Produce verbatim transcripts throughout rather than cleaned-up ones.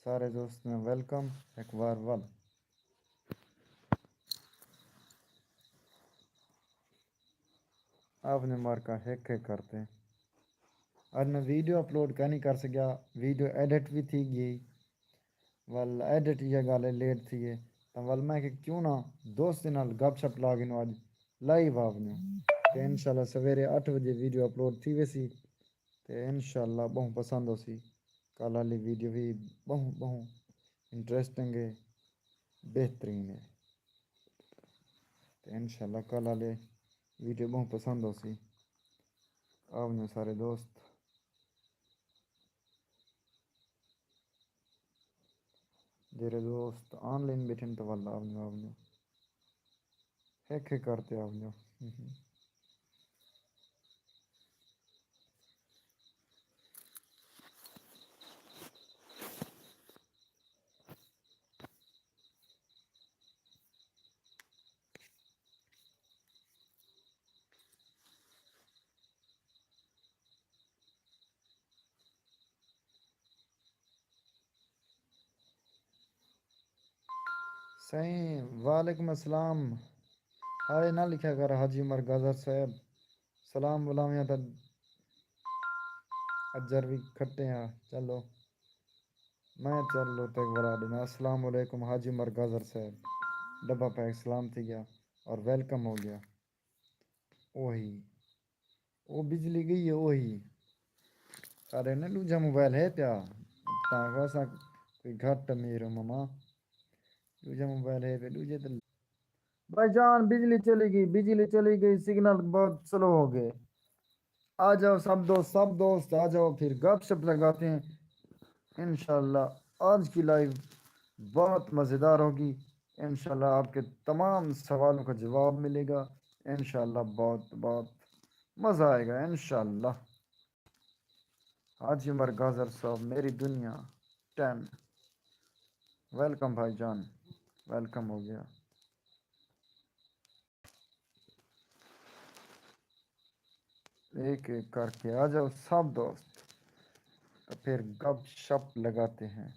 سارے دوستاں ویلکم ہک وار ول۔ آپ نے مارکا ہک ہک کرتے۔ اڄ میں ویڈیو اپلوڈ کائنی کر سڳیا، ویڈیو ایڈٹ وی تھی ڳئی۔ ول ایڈٹ ایہا ڳالھ ہے، لیٹ تھی ہے، تاں ول میں کہ کیوں نہ دوستیں نال گپ شپ لا گھنوں، اڄ لائیو آ ونڄوں۔ تے انشاءاللہ سویرے اٹھ وڄے ویڈیو اپلوڈ تھی ویسی۔ تے انشاءاللہ ٻہوں پسند ہوسی۔ کل آلی ویڈیو وی ٻہوں ٻہوں انٹرسٹنگ ہے، بہترین ہے۔ تے انشاءاللہ کل آلے ویڈیو ٻہوں پسند ہوسی۔ آ ونڄو سارے دوست، جیڑھے دوست آن لائن ٻیٹھن تاں ول آ ونڄو، آ ونڄو۔ ہک ہک کر تے آ ونڄو۔ سائیں وعلیکم السلام۔ ہائے نہ لکھیا کر حاجی عمر گازر صاحب۔ سلام بلاویاں تاں اجر وی کھٹے ہاں۔ چلو میں چلو تے ولا ݙینا۔ السلام علیکم حاجی عمر گازر صاحب۔ ݙبہ پیک سلام تھی ڳیا اور ویلکم ہو ڳیا۔ اوہی او بجلی ڳئی ہے، اوہی۔ سارے نے ݙوجھا موبائل ہے پیا، تاں اساں کوئی گھٹ امیر ہوں ماما۔ ݙوجھا موبائل ہے پیا، ݙوجھے تے بھائی جان، بجلی چلی گئی، بجلی چلی گئی، سگنل بہت سلو ہو گئے۔ آ جاؤ سب دوست، سب دوست آ جاؤ، پھر گپ شپ لگاتے ہیں۔ انشاءاللہ آج کی لائیو بہت مزیدار ہوگی۔ انشاءاللہ آپ کے تمام سوالوں کا جواب ملے گا۔ انشاءاللہ بہت، بہت مزہ آئے گا انشاءاللہ۔ حاجی عمر گازر صاحب، میری دنیا ٹین۔ ویلکم بھائی جان، ویلکم ہو گیا۔ ایک ایک کر کے آ جاؤ سب دوست، تو پھر گپ شپ لگاتے ہیں۔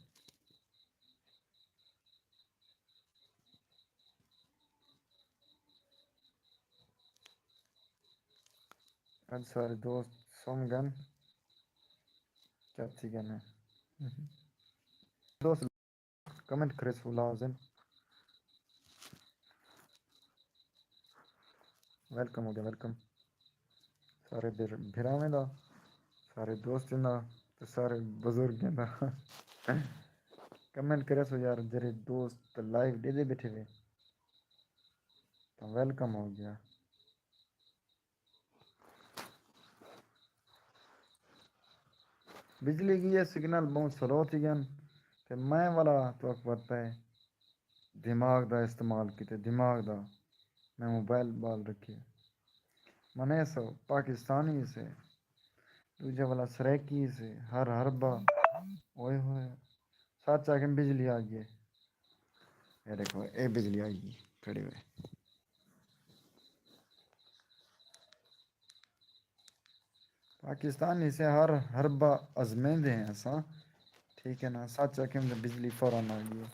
اڄ سارے دوست سم ڳن، کیا تھی ڳن ہے؟ دوست کمنٹ کرے سو لازم۔ ویلکم ہو گیا، ویلکم۔ سارے بھر-، بھراویں دا، سارے دوستیں دا، تے سارے بزرگیں دا۔ کمنٹ کرے سو یار، جیڑھے دوست لائیو ݙیہدے ٻیٹھے وے، تاں ویلکم ہو گیا۔ بجلی ڳئی ہے، سگنل ٻہوں سلو تھی ڳن، تے میں ولا تہاکوں پتہ ہے دماغ دا استعمال کیتے، دماغ دا۔ میں موبائل ٻال رکھیے۔ منے سو پاکستانی سے، ݙوجھا ولا سرائیکی سے، ہر حربہ۔ اوئے ہوئے۔ سچ آکھیں بجلی آ ڳئی ہے۔ اے ݙیکھو، اے بجلی آئی ڳئی، کھڑی ہوئی۔ پاکستانی سے ہر حربہ آزمیندے ہیں اساں، ٹھیک ہے نا؟ سچ آکھیں تے بجلی فوراً آ ڳئی ہے۔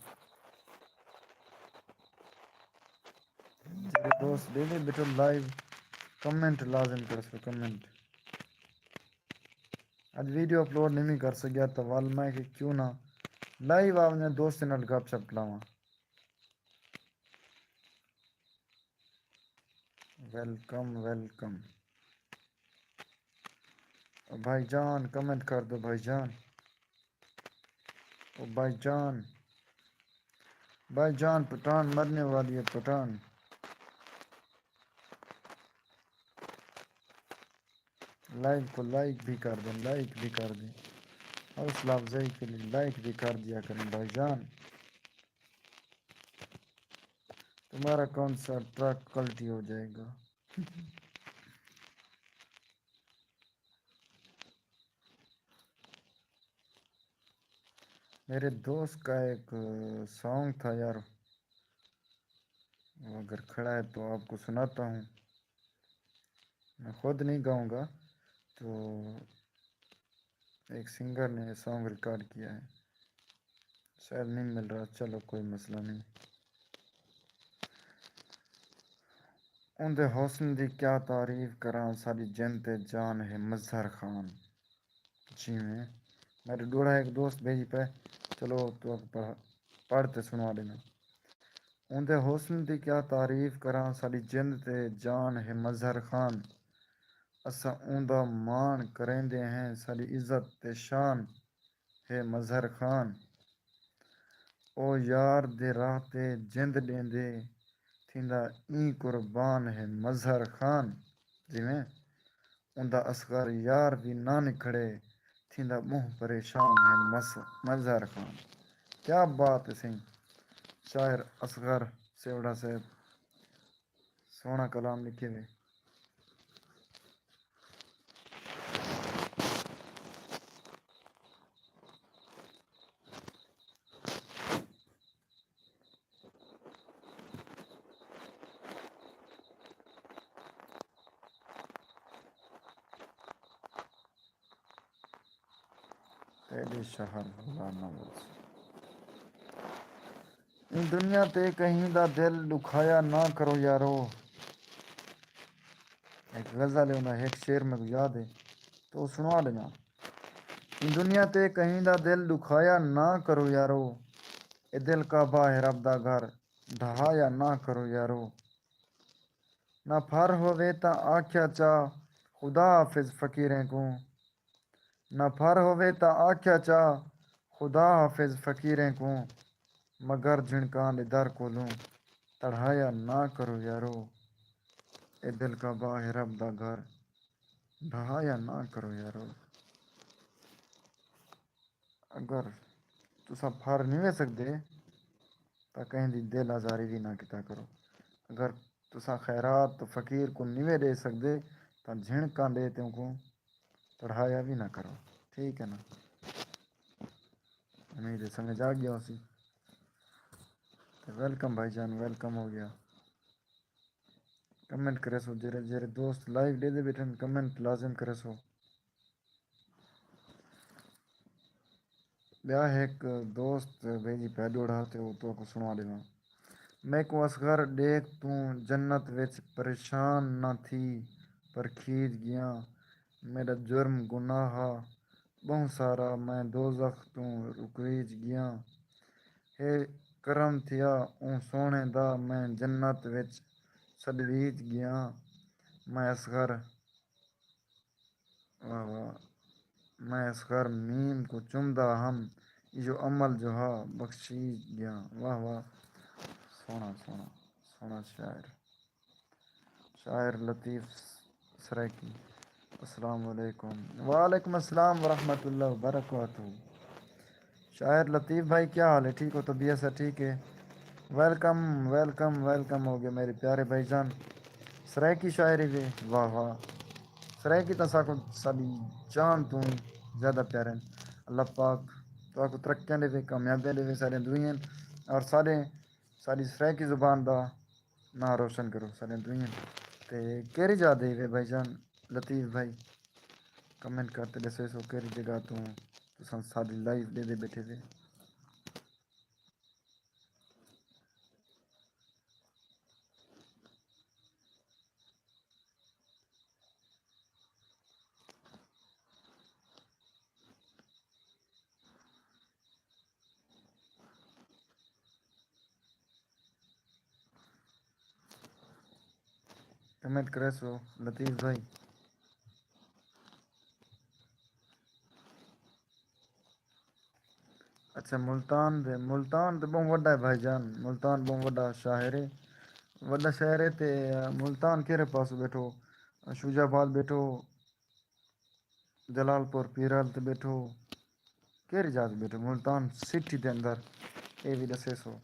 جیڑھے دوست ݙیہدے ٻیٹھو لائیو، کمنٹ لازم کرسو، کمنٹ۔ اڄ ویڈیو اپلوڈ نہیں کر سڳیا، تاں ول میں کہ کیوں نہ لائیو آ ونڄاں، دوستیں نال گپ شپ لاواں۔ ویلکم، ویلکم۔ او بھائی جان، کمنٹ کر دو بھائی جان۔ او بھائی جان، بھائی جان، پٹھان مرنے والی ہے، پٹھان۔ لائیو کو لائک بھی کر دیں، لائک بھی کر دیں۔ حوصلہ افزائی کے لیے لائک بھی کر دیا کریں بھائی جان۔ تمہارا کون سا ٹرک کلٹی ہو جائے گا؟ میرے دوست کا ایک سانگ تھا یار، وہ اگر کھڑا ہے تو آپ کو سناتا ہوں۔ میں خود نہیں گاؤں گا، تو ایک سنگر نے سانگ ریکارڈ کیا ہے۔ شاید نہیں مل رہا، چلو کوئی مسئلہ نہیں۔ اوندے حسن دی کیا تعریف کراں، ساݙی جند تے جان ہے مظہر خان۔ جیویں میݙے ݙوہڑا ہک دوست بھیڄی پئے، چلو تہاکوں پڑھ، پڑھ تے سݨوا ݙینداں۔ اوندے حسن دی کیا تعریف کراں، ساݙی جند تے جان ہے مظہر خان۔ اساں اوندا ماݨ کریندے ہیں، ساݙی عزت تے شان ہے مظہر خان۔ او یار دے راہ تے جند ݙیندے، تھیندا ایں قربان ہے مظہر خان۔ جیویں اوندا اصغر یار وی نہ نکھڑے، تھیندا ٻہوں پریشان ہے مس-، مظہر خان۔ کیا بات ہے سئیں، شاعر اصغر سیوڑا صاحب، سوہݨا کلام لکھے وے۔ تیݙے شہر بھلا نہ وسے۔ ایں دنیا تے کہیں دا دل ݙکھایا نہ کرو یارو۔ ہک غزل ہے، انہاں ہک شعر میکوں یاد ہے، تو سݨوا ݙیاں۔ ایں دنیا تے کہیں دا دل ݙکھایا نہ کرو یارو۔ اے دل کعبہ ہے رب دا گھر، ڈھایا نہ کرو یارو۔ نہ پھر ہووے تاں آکھیا چا خدا حافظ فقیریں کوں۔ نہ پھر ہووے تاں آکھیا چا خدا حافظ فقیریں کوں، مگر جھنکاں دے در کولوں تڑھایا نہ کرو یارو۔ اے دل کعبہ ہے رب دا گھر، ڈھایا نہ کرو یارو۔ اگر تساں پھر نوے سڳدے تاں کہیں دی دل آزاری وی نہ کیتا کرو۔ اگر تساں خیرات تاں فقیر کوں نوے ݙے سڳدے تاں جھنکاں ݙے تے اونکوں تڑھایا وی نہ کرو۔ ٹھیک ہے نا؟ امید ہے سمجھ آ ڳیا ہوسی۔ تے ویلکم بھائی جان، ویلکم ہو ڳیا۔ کمنٹ کریسو، جیڑھے جیڑھے دوست لائیو ݙیہدے ٻیٹھن، کمنٹ لازم کریسو۔ ٻیا ہک دوست بھیڄی پیا ݙوہڑا تے او تہاکوں سݨوا ݙیواں۔ میکوں اصغر ݙیکھ توں جنت وچ پریشان نہ تھی، پرکھیج ڳیاں۔ میݙا جرم گناہ ہا ٻہوں سارا، میں دوزخ توں رکویج ڳیاں۔ ہے کرم تھیا اوں سوہݨے دا، میں جنت وچ سݙویج ڳیاں۔ میں اصغر، واہ واہ، میں اصغر میم کوں چمدا ہم، ایہو عمل جو ہا بخشیج ڳیاں۔ واہ واہ، سوہݨا سوہݨا سوہݨا شاعر۔ شاعر لطیف سرائیکی، السلام علیکم۔ وعلیکم السلام ورحمۃ اللہ وبرکاتہ۔ شاعر لطیف بھائی، کیا حال ہے؟ ٹھیک ہو؟ طبیعت سے ٹھیک ہے؟ ویلکم، ویلکم، ویلکم ہو گئے میرے پیارے بھائی جان۔ سرائیکی شاعری وی، واہ واہ۔ سرائیکی تاں ساکوں ساݙی جان توں زیادہ پیارے ہیں۔ اللہ پاک تہاکوں ترقیاں ݙیوے، کامیابیاں ݙیوے ساݙے دوئیں، اور ساݙے، ساݙی سرائیکی زبان دا ناں روشن کرو ساݙے دوئیں۔ تے کیڑھی جاہ دے وے بھائی جان لطیف بھائی؟ کمنٹ کر تے ݙسیسو کیڑھی جگہ توں تساں ساݙی لائیو ݙیہدے ٻیٹھے وے۔ کمنٹ کریسو لطیف بھائی۔ اچھا، ملتان دے، ملتان تے ٻہوں وݙا ہے بھائی جان، ملتان ٻہوں وݙا شہر ہے، وݙا شہر ہے۔ تے ملتان کیڑھے پاسوں ٻیٹھو؟ شجاع آباد ٻیٹھو، جلال پور پیرل تے ٻیٹھو، کیڑھی جاہ تے ٻیٹھو؟ ملتان سٹی دے اندر، اے وی ݙسیسو۔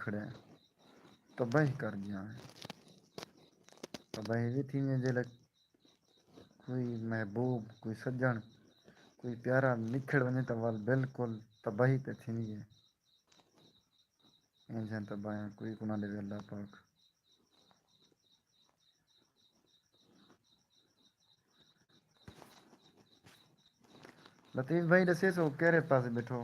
کھڑے ہیں، تباہی کر ڳیا ہے۔ تباہی وی تھیندی ہے جیلے کوئی محبوب، کوئی سڄݨ، کوئی پیارا نکھڑ ونڄے تاں ول بالکل تباہی تے تھیندی ہے۔ اینجھیاں تباہیاں کوئی کونہ ݙیوے اللہ پاک۔ لطیف بھائی ݙسیسو کیڑھے پاسے ٻیٹھو؟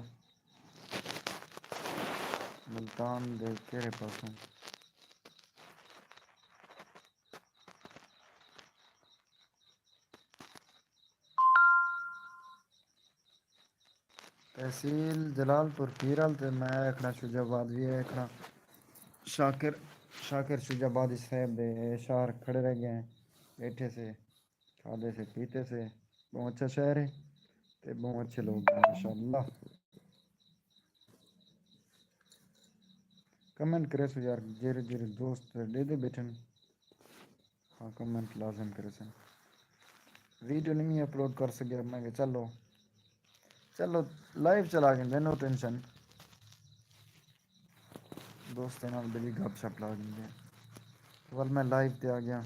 ملتان دے کیڑھے پاسوں؟ تحصیل جلال پور پیرل تے میں آکھݨا شجاع آباد وی ہے، آکھݨا شاکر، شاکر شجاع آبادی صاحب دے شہر کھڑے رہ ڳئے ہیں، ٻیٹھے سے، کھادے سے، پیتے سے۔ ٻہوں اچھا شہر ہے تے ٻہوں اچھے لوگ ہیں ماشاءاللہ۔ کمنٹ کریسو یار، جیڑھے جیڑھے دوست ݙیہدے ٻیٹھن۔ ہاں، کمنٹ لازم کریسن۔ ویڈیو نہیں اپلوڈ کر سڳیا، میں کہ چلو، چلو، لائیو چلا گھندے، نو ٹینشن۔ دوستیں نال ٻلی گپ شپ لا گھندے۔ ول میں لائیو تے آ ڳیا۔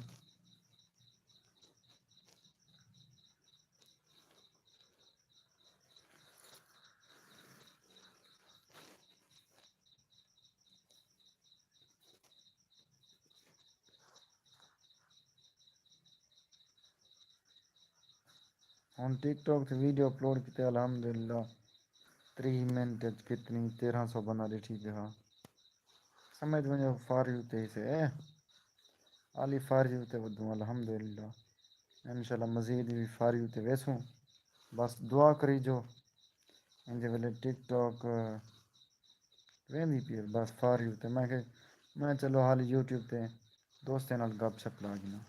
ہݨ ٹک ٹاک تے ویڈیو اپلوڈ کیتے، الحمدللہ تریہہ منٹ اچ کتنی تیرہاں سو بندہ ݙٹھی پیا ہا۔ سمجھ ونڄو فار یو تے ہی سے، اے علی فار یو تے ودوں، الحمدللہ۔ انشاءاللہ مزید وی فار یو تے ویسوں، بس دعا کریجو۔ ایندے ویلے ٹک ٹاک ویندی پئی ہے بس فار یو تے۔ میں کہ، میں چلو حالی یوٹیوب تے دوستیں نال گپ شپ لا گھناں۔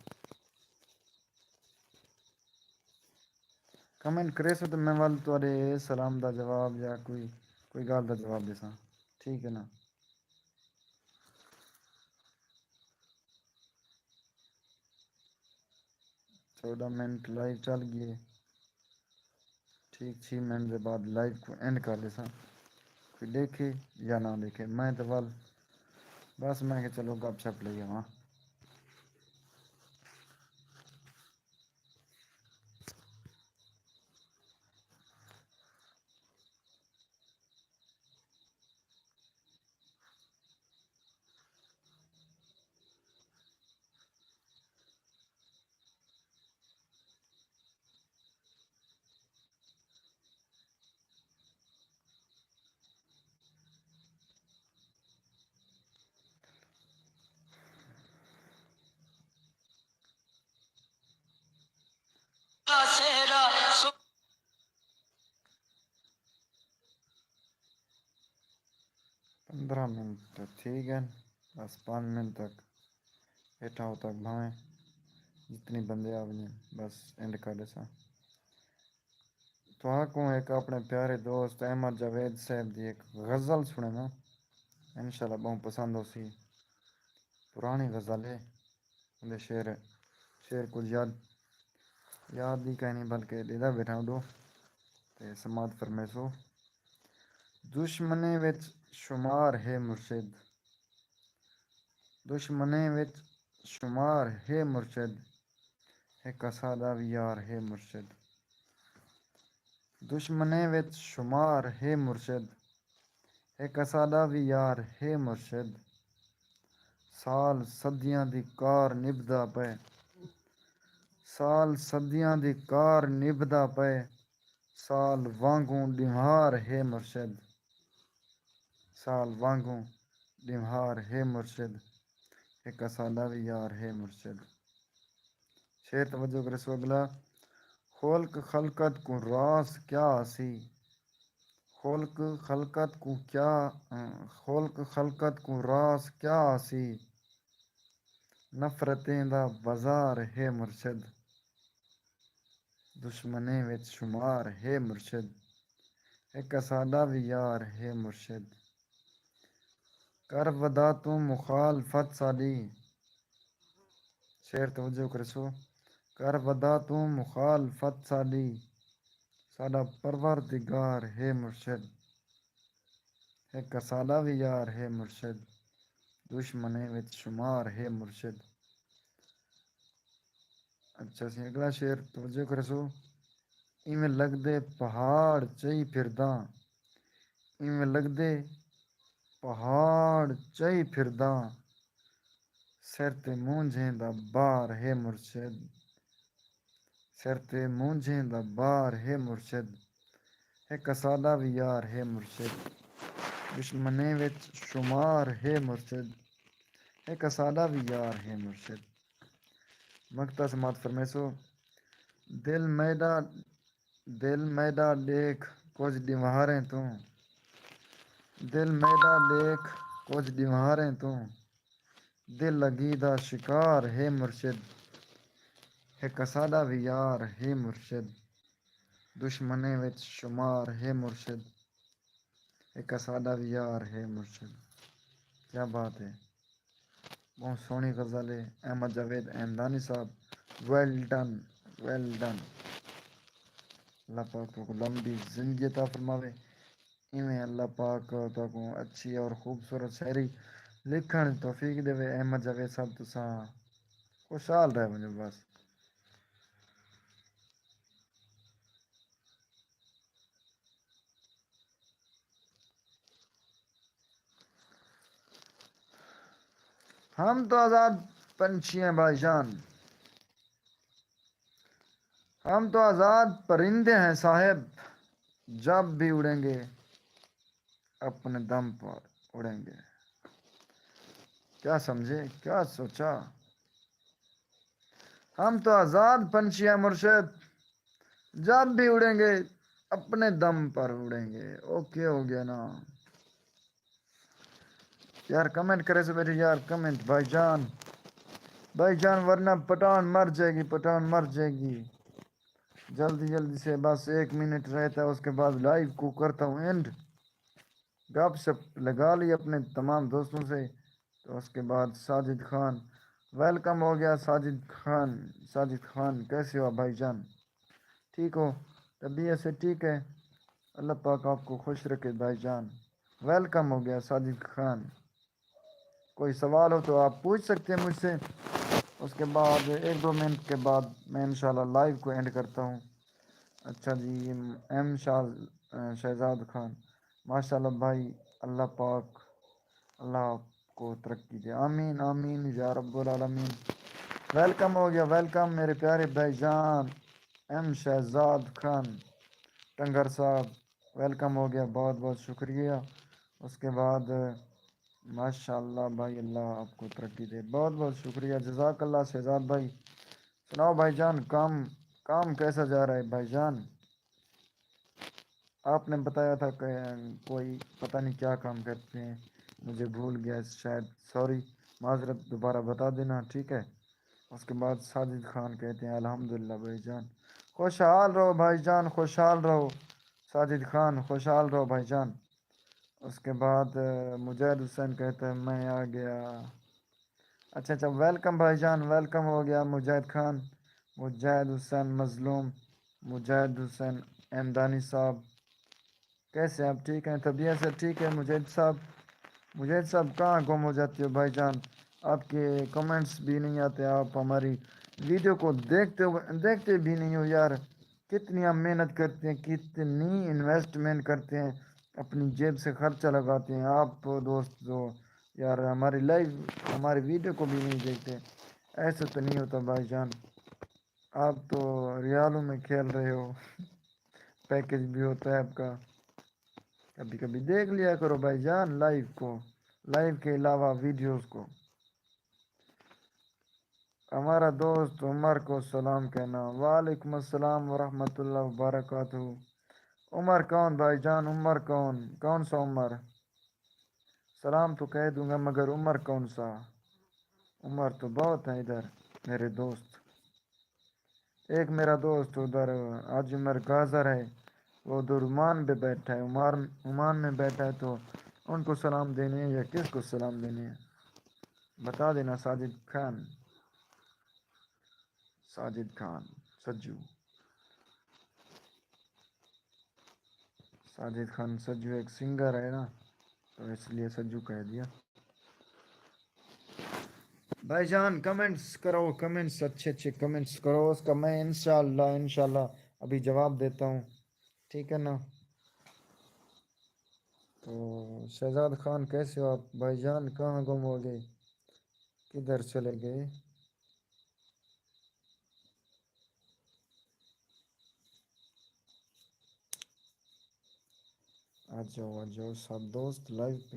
کمنٹ کریسو تے میں ول تہاݙے سلام دا جواب یا کوئی، کوئی ڳالھ دا جواب ݙیساں، ٹھیک ہے نا؟ چوݙاں منٹ لائیو چل ڳئی ہے۔ ٹھیک، چھی منٹ دے بعد لائیو کوں اینڈ کر ݙیساں۔ کوئی ݙیکھے یا نہ ݙیکھے، میں تے ول بس میں کہ چلو گپ شپ لئی آواں۔ پندرہ منٹ تھی ڳئن، بس پنج منٹ تک ٻیٹھا ہو تک بھاویں جتنی بندے آ ونڄن، بس اینڈ کر ݙیساں۔ تہاکوں ہک اپݨے پیارے دوست احمد جاوید صاحب دی ہک غزل سݨینداں، انشاءاللہ ٻہوں پسند ہوسی۔ پراݨی غزل ہے، اوندے شعر، شعر کجھ یاد، یاد دی کائنی بلکہ ݙیہدا ٻیٹھاں اݙو تے سماعت فرمیسو۔ دشمنیں وچ شمار ہے مرشد، دشمنیں وچ شمار ہے مرشد، ہک اساݙا وی یار ہے مرشد۔ دشمنیں وچ شمار ہے مرشد، ہک اساݙا وی یار ہے مرشد۔ سال صدیاں دی کار نبھدا پئے، سال صدیاں دی کار نبھدا پئے، سال وانگوں ݙینہار ہے مرشد، سال وانگوں ݙینہار ہے مرشد، ہک اساݙا وی یار ہے مرشد۔ شعر توجہ کریسو اڳلا۔ خلق خلقت کوں راز کیا آسی، خلق خلقت کوں کیا، خلق خلقت کوں راز کیا آسی، نفرتیں دا بازار ہے مرشد۔ دشمنیں وچ شمار ہے مرشد، ہک اساݙا وی یار ہے مرشد۔ کر ودا توں مخالفت ساݙی، شعر توجہ کریسو، کر ودا توں مخالفت ساݙی، ساݙا پروردگار ہے مرشد۔ ہک اساݙا وی یار ہے مرشد، دشمنیں وچ شمار ہے مرشد۔ اچھا سی، اگلا شعر توجہ کرسو۔ ایویں لڳدے پہاڑ چئی پھرداں، ایویں لڳدے پہاڑ چئی پھرداں، سر تے مونجھیں دا بار ہے مرشد، سر تے مونجھیں دا بار ہے مرشد، ہک اساݙا وی یار ہے مرشد، دشمنیں وچ شمار ہے مرشد، ہک اساݙا وی یار ہے مرشد۔ مقطع سماعت فرمیسو۔ دل میݙا، دل میݙا ݙیکھ کجھ ݙیواریں توں، دل میݙا ݙیکھ کجھ ݙیواریں توں، دل لڳی دا شکار ہے مرشد، ہک اساݙا وی یار ہے مرشد، دشمنیں وچ شمار ہے مرشد، ہک اساݙا وی یار ہے مرشد۔ کیا بات ہے، ٻہوں سوہݨی غزل ہے۔ احمد جاوید احمدانی صاحب، ویل ڈن، ویل ڈن۔ اللہ پاک تہاکوں لمبی زندگی عطا فرماوے۔ ایویں اللہ پاک تہاکوں اچھی اور خوبصورت شاعری لکھݨ دی توفیق ݙیوے۔ احمد جاوید صاحب، تساں خوشحال رہ ونڄو بس۔ ہم تو آزاد پنچھی ہیں بھائی جان، ہم تو آزاد پرندے ہیں صاحب، جب بھی اڑیں گے اپنے دم پر اڑیں گے۔ کیا سمجھے، کیا سوچا؟ ہم تو آزاد پنچھی ہیں مرشد، جب بھی اڑیں گے اپنے دم پر اڑیں گے۔ اوکے ہو گیا نا یار، کمنٹ کرے سے بیٹھے یار، کمنٹ بھائی جان، بھائی جان، ورنہ پٹھان مر جائے گی، پٹھان مر جائے گی۔ جلدی جلدی سے، بس ایک منٹ رہتا ہے، اس کے بعد لائیو کو کرتا ہوں اینڈ۔ گپ شپ لگا لی اپنے تمام دوستوں سے۔ تو اس کے بعد ساجد خان، ویلکم ہو گیا ساجد خان۔ ساجد خان، کیسے ہو بھائی جان؟ ٹھیک ہو؟ طبیعت سے ٹھیک ہے؟ اللہ پاک آپ کو خوش رکھے بھائی جان۔ ویلکم ہو گیا ساجد خان۔ کوئی سوال ہو تو آپ پوچھ سکتے ہیں مجھ سے۔ اس کے بعد ایک دو منٹ کے بعد میں انشاءاللہ لائیو کو اینڈ کرتا ہوں۔ اچھا جی، ایم شاہ، شہزاد خان، ماشاءاللہ بھائی، اللہ پاک، اللہ آپ کو ترقی دے، آمین آمین یا رب العالمین۔ ویلکم ہو گیا، ویلکم میرے پیارے بھائی جان ایم شہزاد خان ٹنگر صاحب، ویلکم ہو گیا، بہت بہت شکریہ۔ اس کے بعد ماشاءاللہ بھائی، اللہ آپ کو ترقی دے، بہت بہت شکریہ، جزاک اللہ شہزاد بھائی۔ سناؤ بھائی جان، کام، کام کیسا جا رہا ہے بھائی جان؟ آپ نے بتایا تھا کہ کوئی پتہ نہیں کیا کام کرتے ہیں، مجھے بھول گیا شاید، سوری، معذرت، دوبارہ بتا دینا، ٹھیک ہے؟ اس کے بعد ساجد خان کہتے ہیں، الحمدللہ بھائی جان، خوشحال رہو بھائی جان، خوشحال رہو۔ ساجد خان، خوشحال رہو بھائی جان۔ اس کے بعد مجاہد حسین کہتا ہے، میں آ گیا۔ اچھا اچھا، ویلکم بھائی جان، ویلکم ہو گیا مجاہد خان، مجاہد حسین مظلوم، مجاہد حسین احمدانی صاحب۔ کیسے ہیں آپ؟ ٹھیک ہیں؟ طبیعت سے ٹھیک ہے مجاہد صاحب؟ مجاہد صاحب، کہاں گم ہو جاتے ہو بھائی جان؟ آپ کے کمنٹس بھی نہیں آتے، آپ ہماری ویڈیو کو دیکھتے ہو، دیکھتے بھی نہیں ہو یار۔ کتنی ہم محنت کرتے ہیں، کتنی انویسٹمنٹ کرتے ہیں، اپنی جیب سے خرچہ لگاتے ہیں۔ آپ دوست تو یار ہماری لائیو، ہماری ویڈیو کو بھی نہیں دیکھتے۔ ایسا تو نہیں ہوتا بھائی جان، آپ تو ریالوں میں کھیل رہے ہو، پیکج بھی ہوتا ہے آپ کا۔ کبھی کبھی دیکھ لیا کرو بھائی جان لائیو کو، لائیو کے علاوہ ویڈیوز کو۔ ہمارا دوست عمر کو سلام کہنا۔ وعلیکم السلام ورحمۃ اللہ وبرکاتہ۔ عمر کون بھائی جان؟ عمر کون؟ کون سا عمر؟ سلام تو کہہ دوں گا، مگر عمر کون سا؟ عمر تو بہت ہیں ادھر میرے دوست۔ ایک میرا دوست ادھر، حاجی عمر گازر ہے، وہ ادھر عمان میں بیٹھا ہے، عمان، عمان میں بیٹھا ہے، تو ان کو سلام دینے ہیں یا کس کو سلام دینے ہیں؟ بتا دینا ساجد خان۔ ساجد خان سجو، ساجد خان سجو ایک سنگر ہے نا، تو اس لیے سجو کہہ دیا۔ بھائی جان، کمنٹس کرو، کمنٹس، اچھے اچھے کمنٹس کرو، اس کا میں انشاءاللہ، انشاءاللہ ابھی جواب دیتا ہوں، ٹھیک ہے نا؟ تو شہزاد خان، کیسے ہو آپ؟ بھائی جان، کہاں گم ہو گئے؟ کدھر چلے گئے؟ آ جاؤ، آ جاؤ سب دوست لائیو پہ۔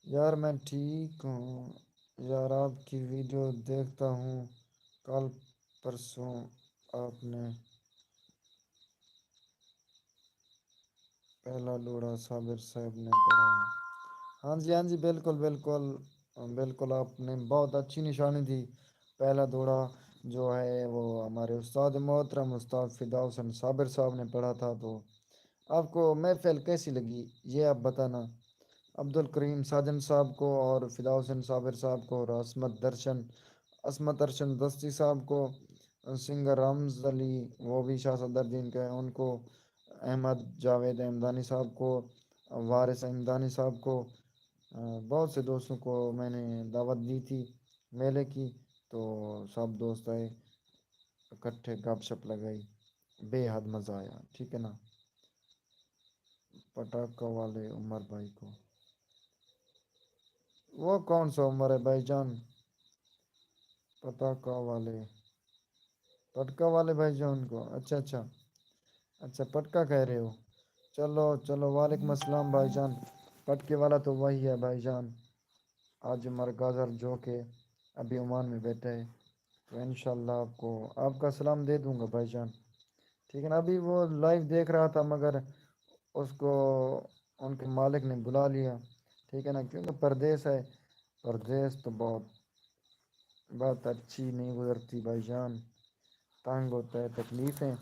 یار، میں ٹھیک ہوں یار، آپ کی ویڈیو دیکھتا ہوں۔ کل پرسوں آپ نے پہلا ڈوہڑا صابر صاحب نے پڑھا ہے۔ ہاں جی، ہاں جی، بالکل، بالکل، بالکل، آپ نے بہت اچھی نشانی دی۔ پہلا ڈوہڑا جو ہے، وہ ہمارے استاد محترم استاد فدا حسین صابر صاحب نے پڑھا تھا۔ تو آپ کو محفل کیسی لگی، یہ آپ بتانا۔ عبدالکریم ساجن صاحب کو اور فدا حسین صابر صاحب کو اور عصمت درشن، عصمت درشن دستی صاحب کو، سنگر رمز علی، وہ بھی شاہ صدر دین کے ہیں، ان کو، احمد جاوید احمدانی صاحب کو، وارث احمدانی صاحب کو، آ، بہت سے دوستوں کو میں نے دعوت دی تھی میلے کی، تو سب دوست آئے، اکٹھے گپ شپ لگائی، بے حد مزہ آیا، ٹھیک ہے نا؟ پٹاخہ والے عمر بھائی کو۔ وہ کون سا عمر ہے بھائی جان؟ پٹاخہ والے، پٹکا والے بھائی جان کو۔ اچھا، اچھا، اچھا، پٹکا کہہ رہے ہو۔ چلو، چلو، وعلیکم السلام بھائی جان۔ پٹکے والا تو وہی ہے بھائی جان۔ آج عمر گاجر جو کہ ابھی عمان میں بیٹھا ہے، تو انشاءاللہ آپ کو، آپ کا سلام دے دوں گا بھائی جان، ٹھیک ہے نا؟ ابھی وہ لائیو دیکھ رہا تھا، مگر اس کو ان کے مالک نے بلا لیا، ٹھیک ہے نا؟ کیونکہ پردیس ہے، پردیس تو بہت، بہت اچھی نہیں گزرتی بھائی جان، تنگ ہوتا ہے، تکلیفیں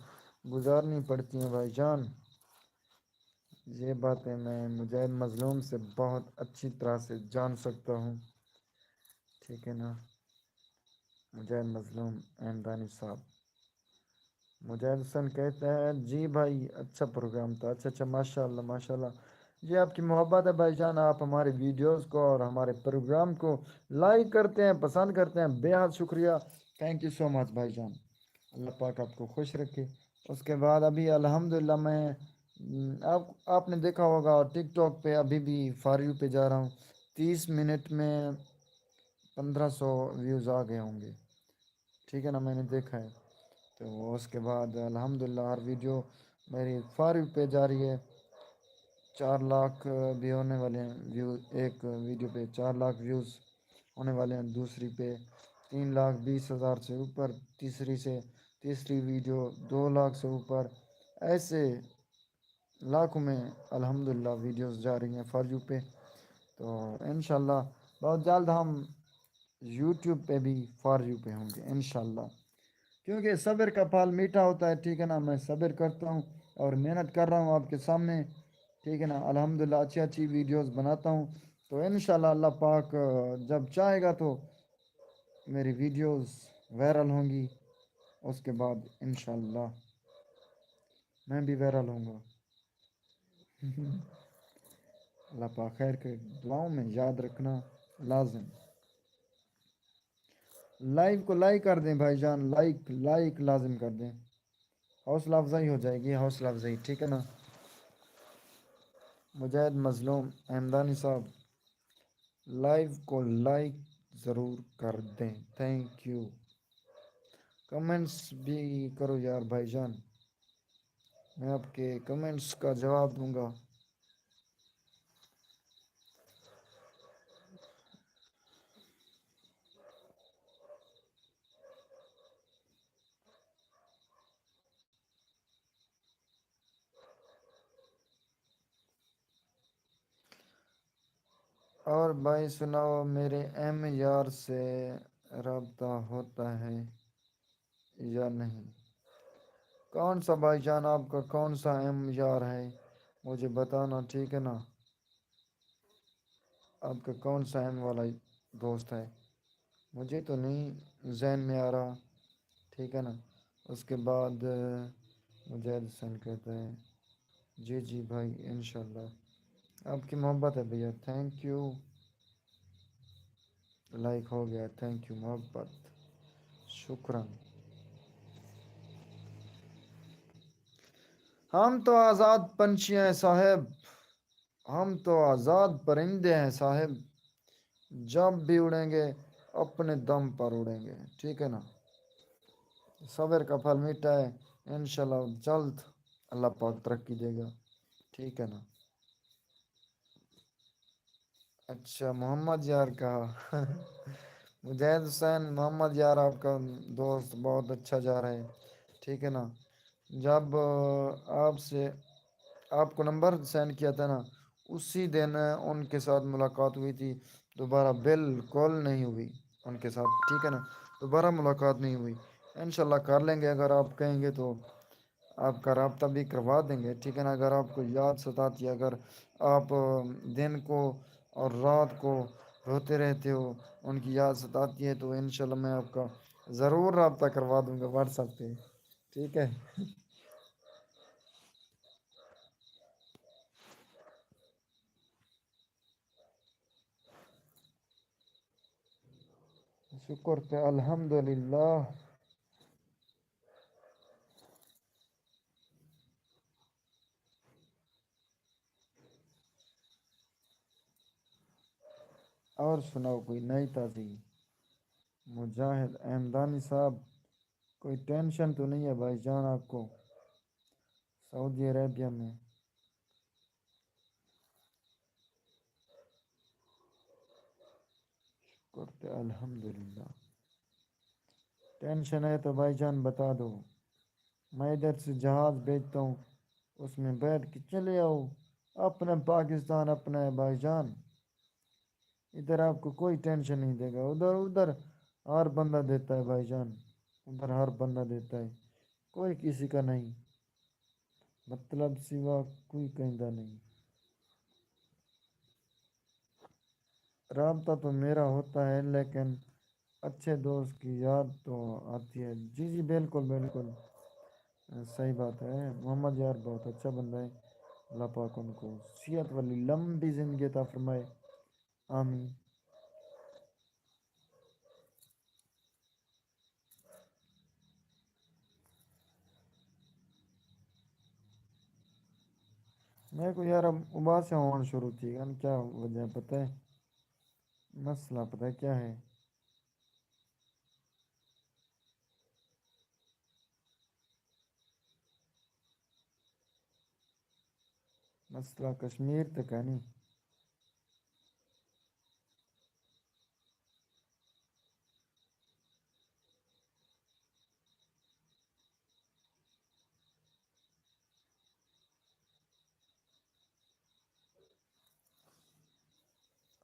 گزارنی پڑتی ہیں بھائی جان۔ یہ باتیں میں مجاہد مظلوم سے بہت اچھی طرح سے جان سکتا ہوں، ٹھیک ہے نا؟ مجاہد مظلوم احمدانی صاحب۔ مجاہد حسین کہتا ہے، جی بھائی، اچھا پروگرام تھا۔ اچھا، اچھا، ماشاءاللہ، ماشاءاللہ۔ یہ آپ کی محبت ہے بھائی جان، آپ ہمارے ویڈیوز کو اور ہمارے پروگرام کو لائک کرتے ہیں، پسند کرتے ہیں، بے حد شکریہ۔ تھینک یو سو مچ بھائی جان، اللہ پاک آپ کو خوش رکھے۔ اس کے بعد ابھی الحمدللہ میں، م، آپ، آپ نے دیکھا ہوگا ٹک ٹاک پہ ابھی بھی فار یو پہ جا رہا ہوں، تیس منٹ میں پندرہ سو ویوز آ گئے ہوں گے، ٹھیک ہے نا؟ میں نے دیکھا ہے۔ تو اس کے بعد الحمدللہ ہر ویڈیو میری فار یو پہ جا رہی ہے، چار لاکھ بھی ہونے والے ہیں ویوز، ایک ویڈیو پہ چار لاکھ ویوز ہونے والے ہیں، دوسری پہ تین لاکھ بیس ہزار سے اوپر، تیسری سے، تیسری ویڈیو دو لاکھ سے اوپر، ایسے لاکھوں میں الحمدللہ ویڈیوز جا رہی ہیں فار یو پہ۔ تو انشاءاللہ بہت جلد ہم یوٹیوب پہ بھی فار یو پہ ہوں گے انشاءاللہ، کیونکہ صبر کا پھل میٹھا ہوتا ہے، ٹھیک ہے نا؟ میں صبر کرتا ہوں اور محنت کر رہا ہوں آپ کے سامنے، ٹھیک ہے نا؟ الحمدللہ اچھی اچھی ویڈیوز بناتا ہوں، تو انشاءاللہ اللہ پاک، آ، جب چاہے گا تو میری ویڈیوز وائرل ہوں گی، اس کے بعد انشاءاللہ میں بھی وائرل ہوں گا۔ اللہ پاک خیر کرے، دعاؤں میں یاد رکھنا لازم۔ لائیو کو لائک کر دیں بھائی جان، لائک، لائک لازم کر دیں، حوصلہ افزائی ہو جائے گی، حوصلہ افزائی، ٹھیک ہے نا؟ مجاہد مظلوم احمدانی صاحب، لائیو کو لائک ضرور کر دیں، تھینک یو۔ کمنٹس بھی کرو یار بھائی جان، میں آپ کے کمنٹس کا جواب دوں گا۔ اور بھائی سناؤ، میرے ایم یار سے رابطہ ہوتا ہے یا نہیں؟ کون سا بھائی جان، آپ کا کون سا ایم یار ہے، مجھے بتانا، ٹھیک ہے نا؟ آپ کا کون سا ایم والا دوست ہے؟ مجھے تو نہیں ذہن میں آ رہا، ٹھیک ہے نا؟ اس کے بعد، آ، مجاہد حسین کہتا ہے، جی جی بھائی، انشاءاللہ آپ کی محبت ہے بھیا، تھینک یو۔ لائک ہو گیا، تھینک یو محبت، شکرا۔ ہم تو آزاد پنچھی ہیں صاحب، ہم تو آزاد پرندے ہیں صاحب، جب بھی اڑیں گے اپنے دم پر اڑیں گے، ٹھیک ہے نا؟ صبر کا پھل میٹھا ہے، انشاءاللہ جلد اللہ پاک ترقی دے گا، ٹھیک ہے نا؟ اچھا، محمد یار کا مجاہد حسین، محمد یار آپ کا دوست بہت اچھا جا رہا ہے، ٹھیک ہے نا؟ جب آپ سے آپ کو نمبر سینڈ کیا تھا نا، اسی دن ان کے ساتھ ملاقات ہوئی تھی، دوبارہ بالکل نہیں ہوئی ان کے ساتھ، ٹھیک ہے نا؟ دوبارہ ملاقات نہیں ہوئی۔ انشاءاللہ کر لیں گے، اگر آپ کہیں گے تو آپ کا رابطہ بھی کروا دیں گے، ٹھیک ہے نا؟ اگر آپ کو یاد ستاتی ہے، اگر آپ دن کو اور رات کو روتے رہتے ہو، ان کی یاد ستاتی ہے، تو انشاءاللہ میں آپ کا ضرور رابطہ کروا دوں گا واٹس ایپ پہ، ٹھیک ہے؟ شکر تے الحمدللہ۔ اور سناؤ کوئی نئی تازی؟ مجاہد احمدانی صاحب، کوئی ٹینشن تو نہیں ہے بھائی جان آپ کو؟ سعودی عربیہ میں۔ شکر تے الحمدللہ۔ ٹینشن ہے تو بھائی جان بتا دو، میں ادھر سے جہاز بھیجتا ہوں، اس میں بیٹھ کے چلے آؤ۔ اپنا پاکستان اپنا ہے بھائی جان، ادھر آپ کو کوئی ٹینشن نہیں دے گا۔ ادھر، ادھر ہر بندہ دیتا ہے بھائی جان، ادھر ہر بندہ دیتا ہے، کوئی کسی کا نہیں، مطلب سوا کوئی کہندا نہیں۔ رابطہ تو میرا ہوتا ہے، لیکن اچھے دوست کی یاد تو آتی ہے۔ جی جی، بالکل بالکل، صحیح بات ہے۔ محمد یار بہت اچھا بندہ ہے، اللہ پاک ان کو صحت والی لمبی زندگی عطا فرمائے، آمین۔ میرے کو یار اب اباسیاں ہونا شروع تھی گئے، کیا وجہ ہے پتہ ہے؟ مسئلہ پتہ ہے کیا ہے؟ مسئلہ کشمیر تک ہے نہیں۔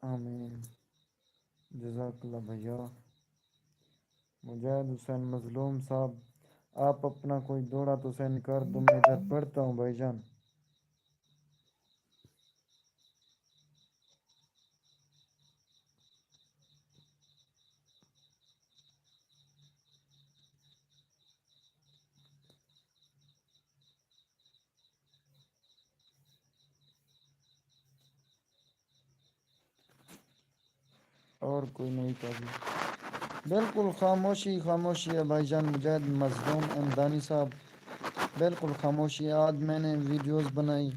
آمین۔ جزاک اللہ بھیا۔ مجاہد حسین مظلوم صاحب، آپ اپنا کوئی دوڑا تو سینڈ کر دو، میں ادھر پڑھتا ہوں بھائی جان۔ اور کوئی نہیں پڑھی؟ بالکل خاموشی، خاموشی ہے بھائی جان مجاہد مظلوم امدانی صاحب، بالکل خاموشی ہے۔ آج میں نے ویڈیوز بنائی،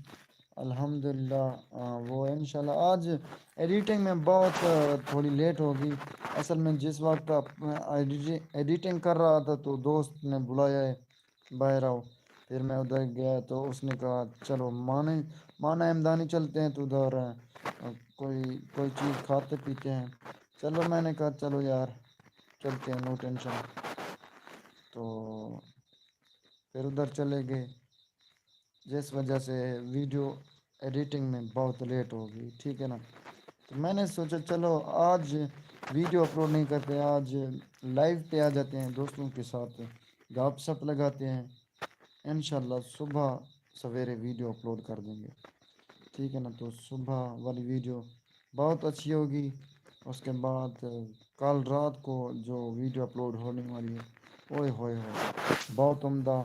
الحمدللہ، آ، وہ انشاءاللہ آج ایڈیٹنگ میں بہت، آ، تھوڑی لیٹ ہوگی۔ اصل میں جس وقت ایڈیٹنگ کر رہا تھا تو دوست نے بلایا ہے، باہر آؤ۔ پھر میں ادھر گیا تو اس نے کہا، چلو مانا، مانا امدانی چلتے ہیں تو ادھر، آ، کوئی کوئی چیز کھاتے پیتے ہیں۔ چلو میں نے کہا، چلو یار، چلتے ہیں، نو ٹینشن۔ تو پھر ادھر چلے گئے، جس وجہ سے ویڈیو ایڈیٹنگ میں بہت لیٹ ہو گئی، ٹھیک ہے نا؟ تو میں نے سوچا، چلو آج ویڈیو اپلوڈ نہیں کرتے، آج لائیو پہ آ جاتے ہیں، دوستوں کے ساتھ گپ شپ لگاتے ہیں، انشاءاللہ صبح سویرے ویڈیو اپلوڈ کر دیں گے، ٹھیک ہے نا؟ تو صبح والی ویڈیو بہت اچھی ہوگی۔ اس کے بعد کل رات کو جو ویڈیو اپلوڈ ہونے والی ہے، اوئے ہوئے ہوئے، بہت عمدہ،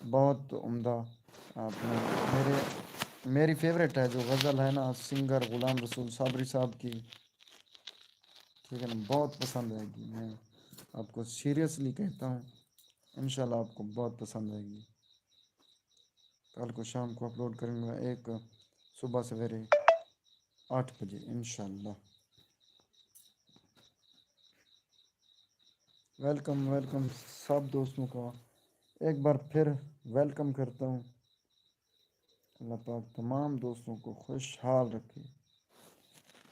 بہت عمدہ۔ آپ نے میرے میری فیوریٹ ہے جو غزل ہے نا، سنگر غلام رسول صابری صاحب کی، ٹھیک ہے نا، بہت پسند آئے گی۔ میں آپ کو سیریسلی کہتا ہوں، انشاءاللہ آپ کو بہت پسند آئے گی۔ کل کو شام کو اپلوڈ کروں گا، ایک صبح سویرے آٹھ بجے انشاءاللہ۔ ویلکم، ویلکم سب دوستوں کا، ایک بار پھر ویلکم کرتا ہوں۔ اللہ پاک تمام دوستوں کو خوشحال رکھے،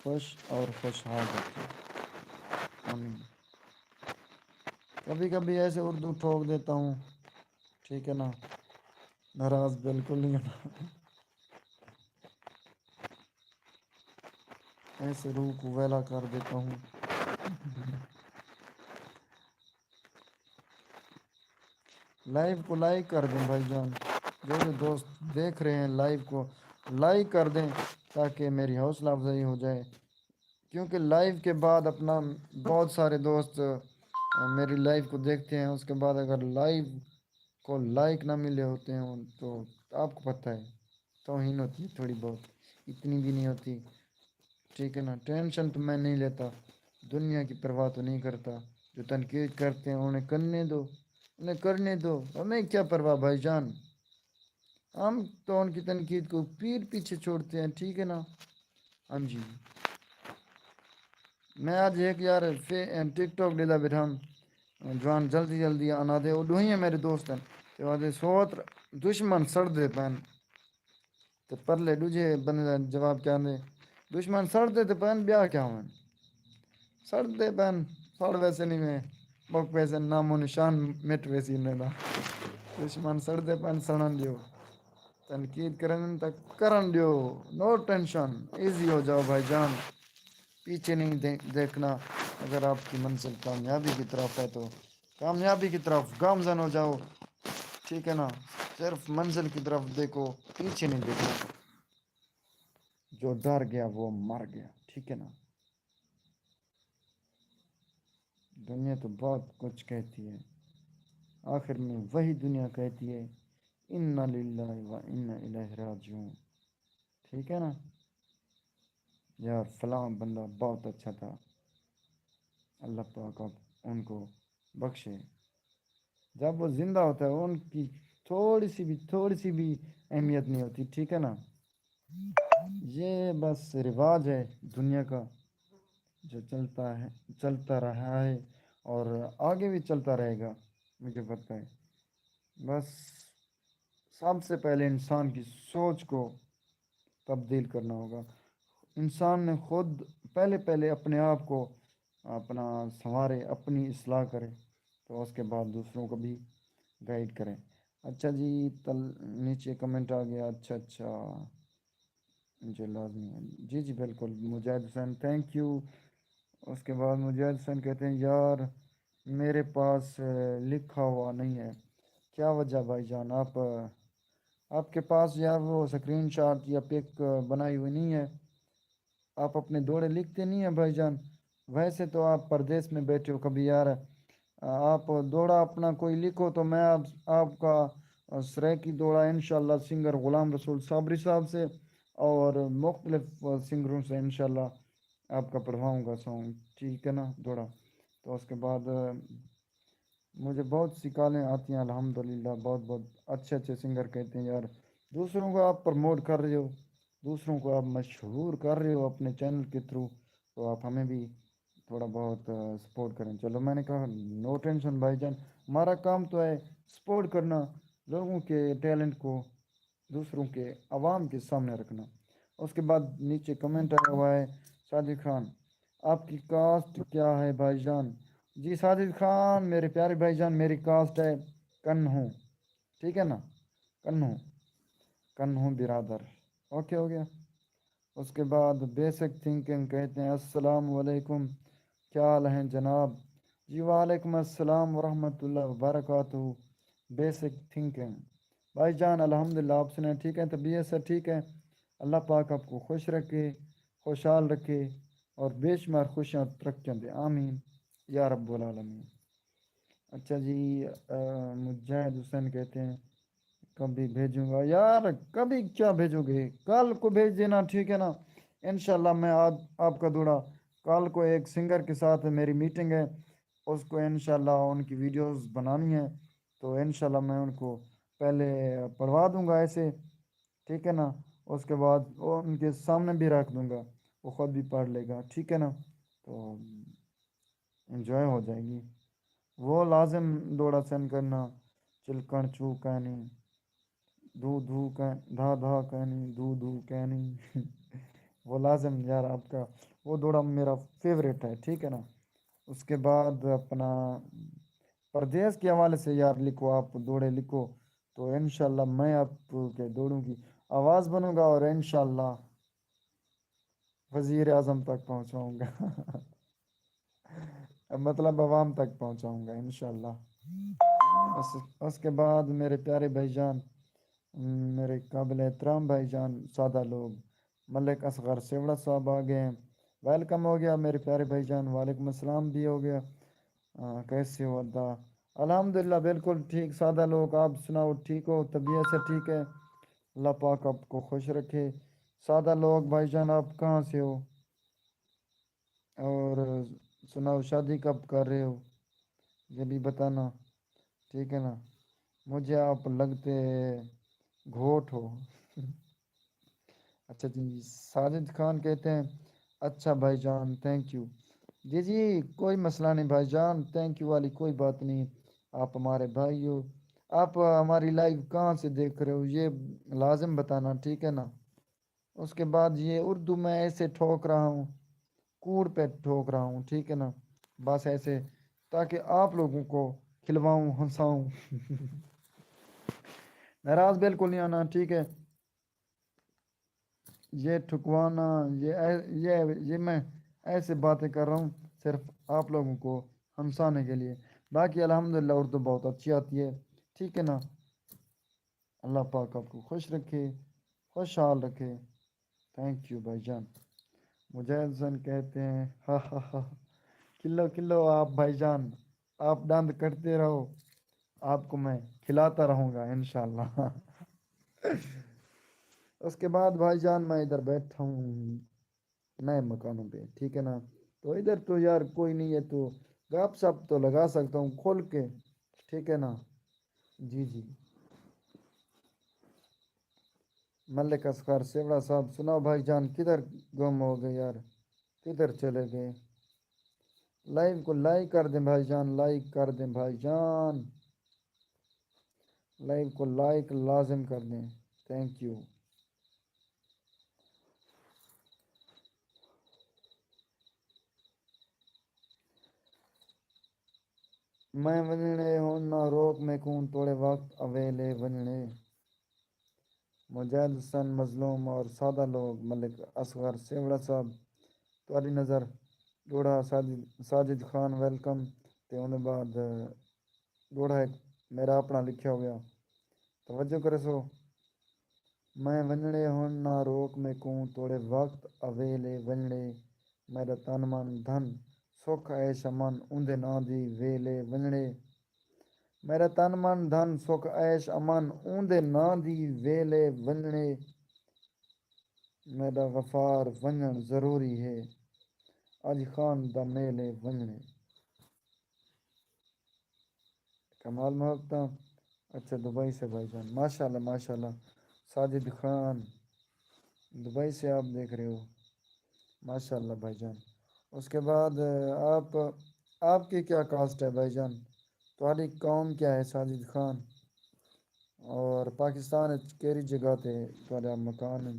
خوش اور خوشحال رکھے، آمین۔ کبھی کبھی ایسے اردو ٹھوک دیتا ہوں، ٹھیک ہے نا، ناراض بالکل نہیں ہونا۔ ایسے روح کو ویلا کر دیتا ہوں۔ لائیو کو لائک کر دیں بھائی جان، جو جو دوست دیکھ رہے ہیں لائیو کو، لائک کر دیں تاکہ میری حوصلہ افزائی ہو جائے، کیونکہ لائیو کے بعد اپنا بہت سارے دوست میری لائیو کو دیکھتے ہیں، اس کے بعد اگر لائیو کو لائک نہ ملے ہوتے ہیں تو آپ کو پتہ ہے توہین ہوتی ہے تھوڑی بہت، اتنی بھی نہیں ہوتی، ٹھیک ہے نا۔ ٹینشن تو میں نہیں لیتا، دنیا کی پرواہ تو نہیں کرتا، جو تنقید کرتے ہیں انہیں کرنے دو، انہیں کرنے دو، ہمیں کیا پرواہ بھائی جان، ہم تو ان کی تنقید کو پیر پیچھے چھوڑتے ہیں، ٹھیک ہے نا۔ ہاں جی، میں اج ہک یار ٹک ٹاک ڈیدا بیٹھا، جوان جلدی جلدی آنا دے، او ڈوہیں میرے دوست ہیں، تے آدھے سوت دشمن سڑدے پین۔ تے پرلے ڈوجھے بندے دا جواب کیا آندے، دشمن سڑدے تے پین، بیا کیا ہوون؟ سڑدے پین، سڑ ویسے نہیں میں، مک ویسے، نام و نشان مٹ ویسی انہیں دا۔ دشمن سڑدے پین، سڑن دیو۔ تنقید کرن تاں کرن دیو، نو ٹینشن، ایزی ہو جاؤ بھائی جان۔ پیچھے نہیں دے- دیکھنا۔ اگر آپ کی منزل کامیابی کی طرف ہے تو کامیابی کی طرف گامزن ہو جاؤ، ٹھیک ہے نا؟ صرف منزل کی طرف دیکھو، پیچھے نہیں دیکھنا۔ جو ڈر گیا وہ مر گیا، ٹھیک ہے نا؟ دنیا تو بہت کچھ کہتی ہے، آخر میں وہی دنیا کہتی ہے، انا للہ و انا الیہ راجعون۔ ٹھیک ہے نا؟ یار، فلاں بندہ بہت اچھا تھا، اللہ پاک آپ ان کو بخشے۔ جب وہ زندہ ہوتا ہے، ان کی تھوڑی سی بھی، تھوڑی سی بھی اہمیت نہیں ہوتی، ٹھیک ہے نا؟ یہ بس رواج ہے دنیا کا، جو چلتا ہے، چلتا رہا ہے اور آگے بھی چلتا رہے گا، مجھے پتہ ہے۔ بس سب سے پہلے انسان کی سوچ کو تبدیل کرنا ہوگا۔ انسان نے خود پہلے، پہلے اپنے آپ کو اپنا سنوارے، اپنی اصلاح کرے، تو اس کے بعد دوسروں کو بھی گائیڈ کریں۔ اچھا جی، تل نیچے کمنٹ آ گیا۔ اچھا، اچھا، جی لازمی ہے۔ جی، جی، بالکل، مجاہد حسین، تھینک یو۔ اس کے بعد مجاہد حسین کہتے ہیں، یار، میرے پاس، اے، لکھا ہوا نہیں ہے۔ کیا وجہ بھائی جان؟ آپ، آپ کے پاس یار وہ اسکرین شاٹ یا پک بنائی ہوئی نہیں ہے؟ آپ اپنے دوڑے لکھتے نہیں ہیں بھائی جان؟ ویسے تو آپ پردیس میں بیٹھے ہو، کبھی یار آپ دوڑا اپنا کوئی لکھو تو میں آپ، آپ کا سرائیکی دوڑا انشاءاللہ سنگر غلام رسول صابری صاحب سے اور مختلف سنگروں سے انشاءاللہ آپ کا پڑھواؤں گا سانگ، ٹھیک ہے نا، دوڑا۔ تو اس کے بعد مجھے بہت سی کالیں آتی ہیں، الحمدللہ، بہت بہت اچھے اچھے سنگر کہتے ہیں، یار، دوسروں کو آپ پروموٹ کر رہے ہو، دوسروں کو آپ مشہور کر رہے ہو اپنے چینل کے تھرو، تو آپ ہمیں بھی تھوڑا بہت سپورٹ کریں۔ چلو، میں نے کہا، نو ٹینشن بھائی جان، ہمارا کام تو ہے سپورٹ کرنا، لوگوں کے ٹیلنٹ کو دوسروں کے، عوام کے سامنے رکھنا۔ اس کے بعد نیچے کمنٹ آیا ہوا ہے، ساجد خان، آپ کی کاسٹ کیا ہے بھائی جان؟ جی ساجد خان، میرے پیارے بھائی جان، میری کاسٹ ہے کنہوں، ٹھیک ہے نا؟ کنہوں، کنہوں برادر، اوکے ہو گیا۔ اس کے بعد بیسک تھنکنگ کہتے ہیں، السلام علیکم، کیا حال ہیں جناب؟ جی وعلیکم السلام ورحمۃ اللہ وبرکاتہ۔ بیسک تھنکنگ، بھائی جان، الحمدللہ، آپ سنائیں، ٹھیک ہیں؟ طبیعت سے ٹھیک ہے؟ اللہ پاک آپ کو خوش رکھے، خوشحال رکھے اور بے شمار خوشیاں ترقیاں دے، آمین یا رب العالمین۔ اچھا جی، آ، مجاہد حسین کہتے ہیں، کبھی بھیجوں گا یار۔ کبھی کیا بھیجو گے؟ کل کو بھیج دینا، ٹھیک ہے نا؟ انشاءاللہ میں آپ آپ کا دوڑا، کل کو ایک سنگر کے ساتھ میری میٹنگ ہے، اس کو انشاءاللہ ان کی ویڈیوز بنانی ہے، تو انشاءاللہ میں ان کو پہلے پڑھوا دوں گا ایسے، ٹھیک ہے نا؟ اس کے بعد وہ ان کے سامنے بھی رکھ دوں گا، وہ خود بھی پڑھ لے گا، ٹھیک ہے نا؟ تو انجوائے ہو جائے گی۔ وہ لازم دوڑا سین کرنا، چلکن چو کہنی، دو دو کہن دھا دھا کہنی، دو دو کہنی۔ وہ لازم یار آپ کا، وہ دوڑا میرا فیوریٹ ہے، ٹھیک ہے نا؟ اس کے بعد اپنا پردیس کے حوالے سے یار لکھو، آپ دوڑے لکھو، تو انشاءاللہ میں آپ کے دوڑوں کی آواز بنوں گا اور انشاءاللہ وزیر اعظم تک پہنچاؤں گا۔ مطلب عوام تک پہنچاؤں گا انشاءاللہ۔ اس اس کے بعد میرے پیارے بھائی جان، میرے قابل احترام بھائی جان، سادہ لوگ، ملک اصغر سیوڑا صاحب آ گئے ہیں۔ ویلکم ہو گیا میرے پیارے بھائی جان، وعلیکم السلام بھی ہو گیا۔ ہاں، کیسے ہو ادا؟ الحمدللہ، بالکل ٹھیک۔ سادہ لوگ، آپ سناؤ، ٹھیک ہو؟ طبیعت سے ٹھیک ہے؟ اللہ پاک آپ کو خوش رکھے۔ سادہ لوگ، بھائی جان، آپ کہاں سے ہو؟ اور سناؤ، شادی کب کر رہے ہو؟ یہ بھی بتانا، ٹھیک ہے نا؟ مجھے آپ لگتے گھوٹ ہو۔ اچھا جی، ساجد خان کہتے ہیں، اچھا بھائی جان، تھینک یو۔ جی جی، کوئی مسئلہ نہیں بھائی جان، تھینک یو والی کوئی بات نہیں، آپ ہمارے بھائی ہو۔ آپ ہماری لائیو کہاں سے دیکھ رہے ہو، یہ لازم بتانا، ٹھیک ہے نا؟ اس کے بعد یہ اردو میں ایسے ٹھوک رہا ہوں، کوڑ پہ ٹھوک رہا ہوں، ٹھیک ہے نا؟ بس ایسے، تاکہ آپ لوگوں کو کھلواؤں، ہنساؤں۔ ناراض بالکل نہیں ہونا، ٹھیک ہے؟ یہ ٹھکوانا، یہ اے- یہ یہ میں ایسے باتیں کر رہا ہوں صرف آپ لوگوں کو ہنسانے کے لیے۔ باقی الحمدللہ اردو بہت اچھی آتی ہے، ٹھیک ہے نا؟ اللہ پاک آپ کو خوش رکھے، خوشحال رکھے۔ تھینک یو بھائی جان۔ مجاہد حسین کہتے ہیں، ہا ہا ہا، کھلو کھلو آپ بھائی جان، آپ دند کٹتے رہو، آپ کو میں کھلاتا رہوں گا انشاءاللہ۔ اس کے بعد بھائی جان، میں ادھر بیٹھا ہوں نئے مکانوں پہ، ٹھیک ہے نا؟ تو ادھر تو یار کوئی نہیں ہے، تو گپ شپ تو لگا سکتا ہوں کھل کے، ٹھیک ہے نا؟ جی جی۔ ملک اصغر سیوڑا صاحب، سناؤ بھائی جان، کدھر گم ہو گئے یار؟ کدھر چلے گئے؟ لائیو کو لائک کر دیں بھائی جان، لائک کر دیں بھائی جان، لائیو کو لائک لازم کر دیں۔ تھینک یو۔ میں ونڄݨے ہݨ، نہ روک میکوں، توڑے وقت اویلے ونڄݨے۔ مجاہد حسین مظلوم اور سادہ لوگ، ملک اصغر سیوڑا صاحب، تہاݙی نظر ݙوہڑا ساجد ساجد خان ویلکم، تے اوندے بعد ݙوہڑا ہک میرا اپݨا لکھیا ہویا۔ توجہ کریسو۔ میں ونڄݨے ہݨ، نہ روک میکوں، توڑے وقت اویلے ونڄݨے۔ میݙا تن من دھن سکھ عیش امن، اوندے ناں دی ویلے ونڄݨے۔ میݙا تن من دھن سکھ عیش امن، اوندے ناں دی ویلے ونڄݨے۔ میݙا غفار ونڄݨ ضروری ہے، اڄ خان دا میلے ونڄݨے۔ کمال محبتاں۔ اچھا، دبئی سے بھائی جان، ماشاءاللہ، ماشاءاللہ۔ ساجد خان، دبئی سے آپ دیکھ رہے ہو، ماشاءاللہ بھائی جان۔ اس کے بعد، آپ آپ کی کیا کاسٹ ہے بھائی جان؟ تہاݙی قوم کیا ہے ساجد خان؟ اور پاکستان وچ کیڑھی جگہ تے تہاݙا مکان ہے،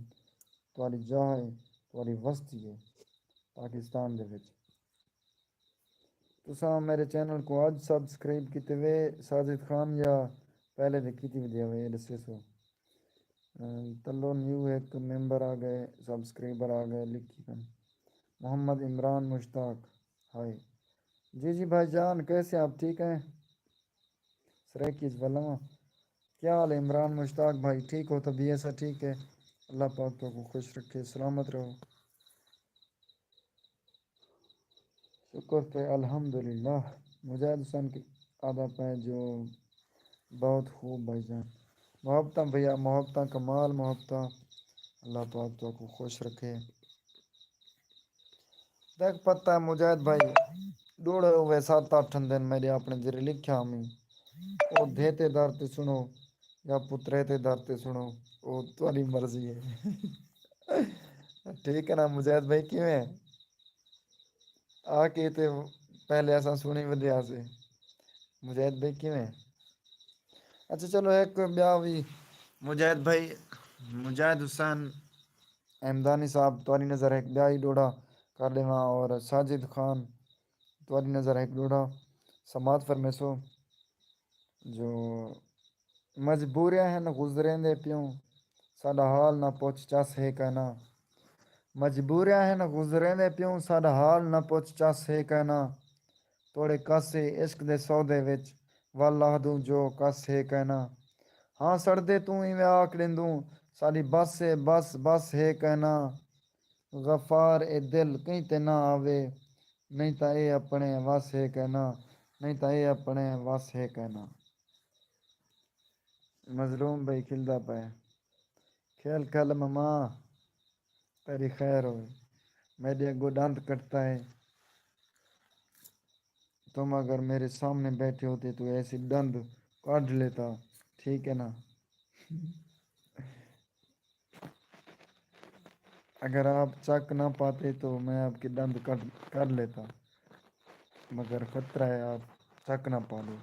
تہاݙی جاہ ہے، تہاݙی وستی ہے پاکستان دے وچ؟ تساں میرے چینل کو اڄ سبسکرائب کیتے وے ساجد خان، یا پہلے دے کیتی ودے ہوئے، اے ݙسیسو۔ تلو نیو ہک ممبر آ ڳئے، سبسکرائبر آ ڳئے، لکھی کن محمد عمران مشتاق۔ ہائے جی جی بھائی جان، کیسے آپ؟ ٹھیک ہیں؟ سرائیکی اچ ولوں۔ کیا حال ہے عمران مشتاق بھائی؟ ٹھیک ہو؟ طبیعت سا ٹھیک ہے؟ اللہ پاک تو کو خوش رکھے، سلامت رہو۔ شکر پہ الحمدللہ۔ مجاہد حسین کے آدھا پہ جو بہت خوب بھائی جان۔ محبتاں بھیا، محبتاں، کمال محبتاں۔ اللہ پاک تہاکوں خوش رکھے۔ دیکھ، پتہ ہے مجاہد بھائی، ݙوڑے ہوئے ست اٹھ دن میݙے اپݨے جیڑھے لکھیا ہمی، او دھے تے در تے سݨو یا پترے تے در تے سݨو، او تہاݙی مرضی ہے۔ ٹھیک ہے نا مجاہد بھائی، کیویں؟ آ کے تے پہلے اساں سݨی ودے ہاسے۔ مجاہد بھائی کیویں؟ اچھا چلو، ہک ٻیا وی مجاہد بھائی، مجاہد حسین احمدانی صاحب، تہاݙی نظر ہک ٻیا ہی ݙوہڑا کر ݙیواں، اور ساجد خان، تہاݙی نظر ہک ݙوہڑا سماعت فرمیسو۔ جو مجبوریاں ہن گزریندے پیوں، ساݙا حال نہ پچھ چس ہے کائنا۔ مجبوریاں ہن گزریندے پیوں، ساݙا حال نہ پچھ چس ہے کائنا۔ توڑے کس ہے عشق دے سودے وچ، ول آہدوں جو کس ہے کائنا۔ ہاں سڑدے توں ایویں آکھ ݙیندوں، ساݙی بس ہے، بس، بس ہے کائنا۔ غفار اے دل کہیں تے نہ آوے، نہیں تاں اے اپݨے وس ہے کائنا، نہیں تاں اے اپݨے وس ہے کائنا۔ مظلوم بھائی کھلدا پئے۔ کھل کھل مما، تیری خیر ہوئے۔ میݙے اڳوں ݙند کٹدا ہے۔ تم اگر میرے سامنے بیٹھے ہوتے تو ایسے ݙند کاڈھ لیتا، ٹھیک ہے نا؟ اگر آپ چک نہ پاتے تو میں آپ کے ݙند کاڈھ کر لیتا، مگر خطرہ ہے آپ چک نہ پا لو۔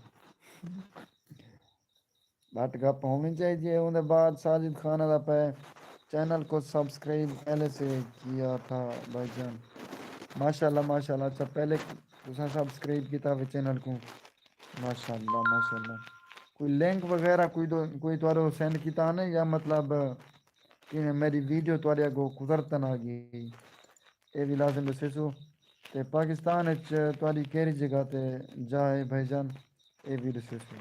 بٹ گپ ہونی چاہیے۔ اوندے بعد ساجد خان آہدا پئے، چینل کو سبسکرائب پہلے سے کیا تھا بھائی جان؟ ماشاءاللہ، ماشاءاللہ۔ اچھا، پہلے تساں سبسکرائب کیتا ہوئے چینل کو؟ ماشاءاللہ، ماشاءاللہ۔ کوئی لنک وغیرہ کوئی دو، کوئی تہاݙے سینڈ کیتا نے، یا مطلب کیویں میری ویڈیو تہاݙے اڳوں قدرتاً آ ڳئی؟ اے وی لازم ݙسیسو۔ تے پاکستان اچ تہاݙی کیڑھی جگہ تے جا ہے بھائی جان؟ اے وی ݙسیسو۔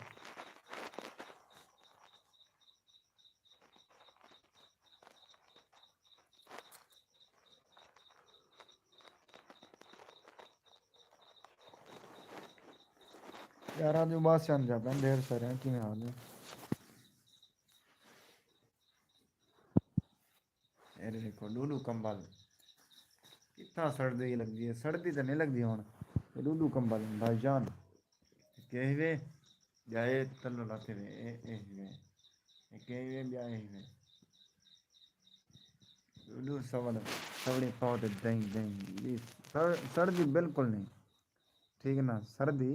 یاراں دی اباسیاں جا پن ڈھیر سارے، کیویں حال ہے؟ اے ݙیکھو، ݙو ݙو کمبل۔ کتھاں سڑدی لڳدی ہے؟ سڑدی تے نہیں لڳدی ہݨ۔ اے ݙو ݙو کمبل بھائی جان۔ ہک اے ہوے، ٻیا اے تلو لاتے ہوئے، اے، اے ہوے۔ ہک اے ہوے، ٻیا اے ہوے۔ ݙو ݙو سوڑ، سوڑی پاؤ تے دئیں، دئیں۔ جی، سڑ-، سڑدی بالکل نہیں۔ ٹھیک ہے نا؟ سردی،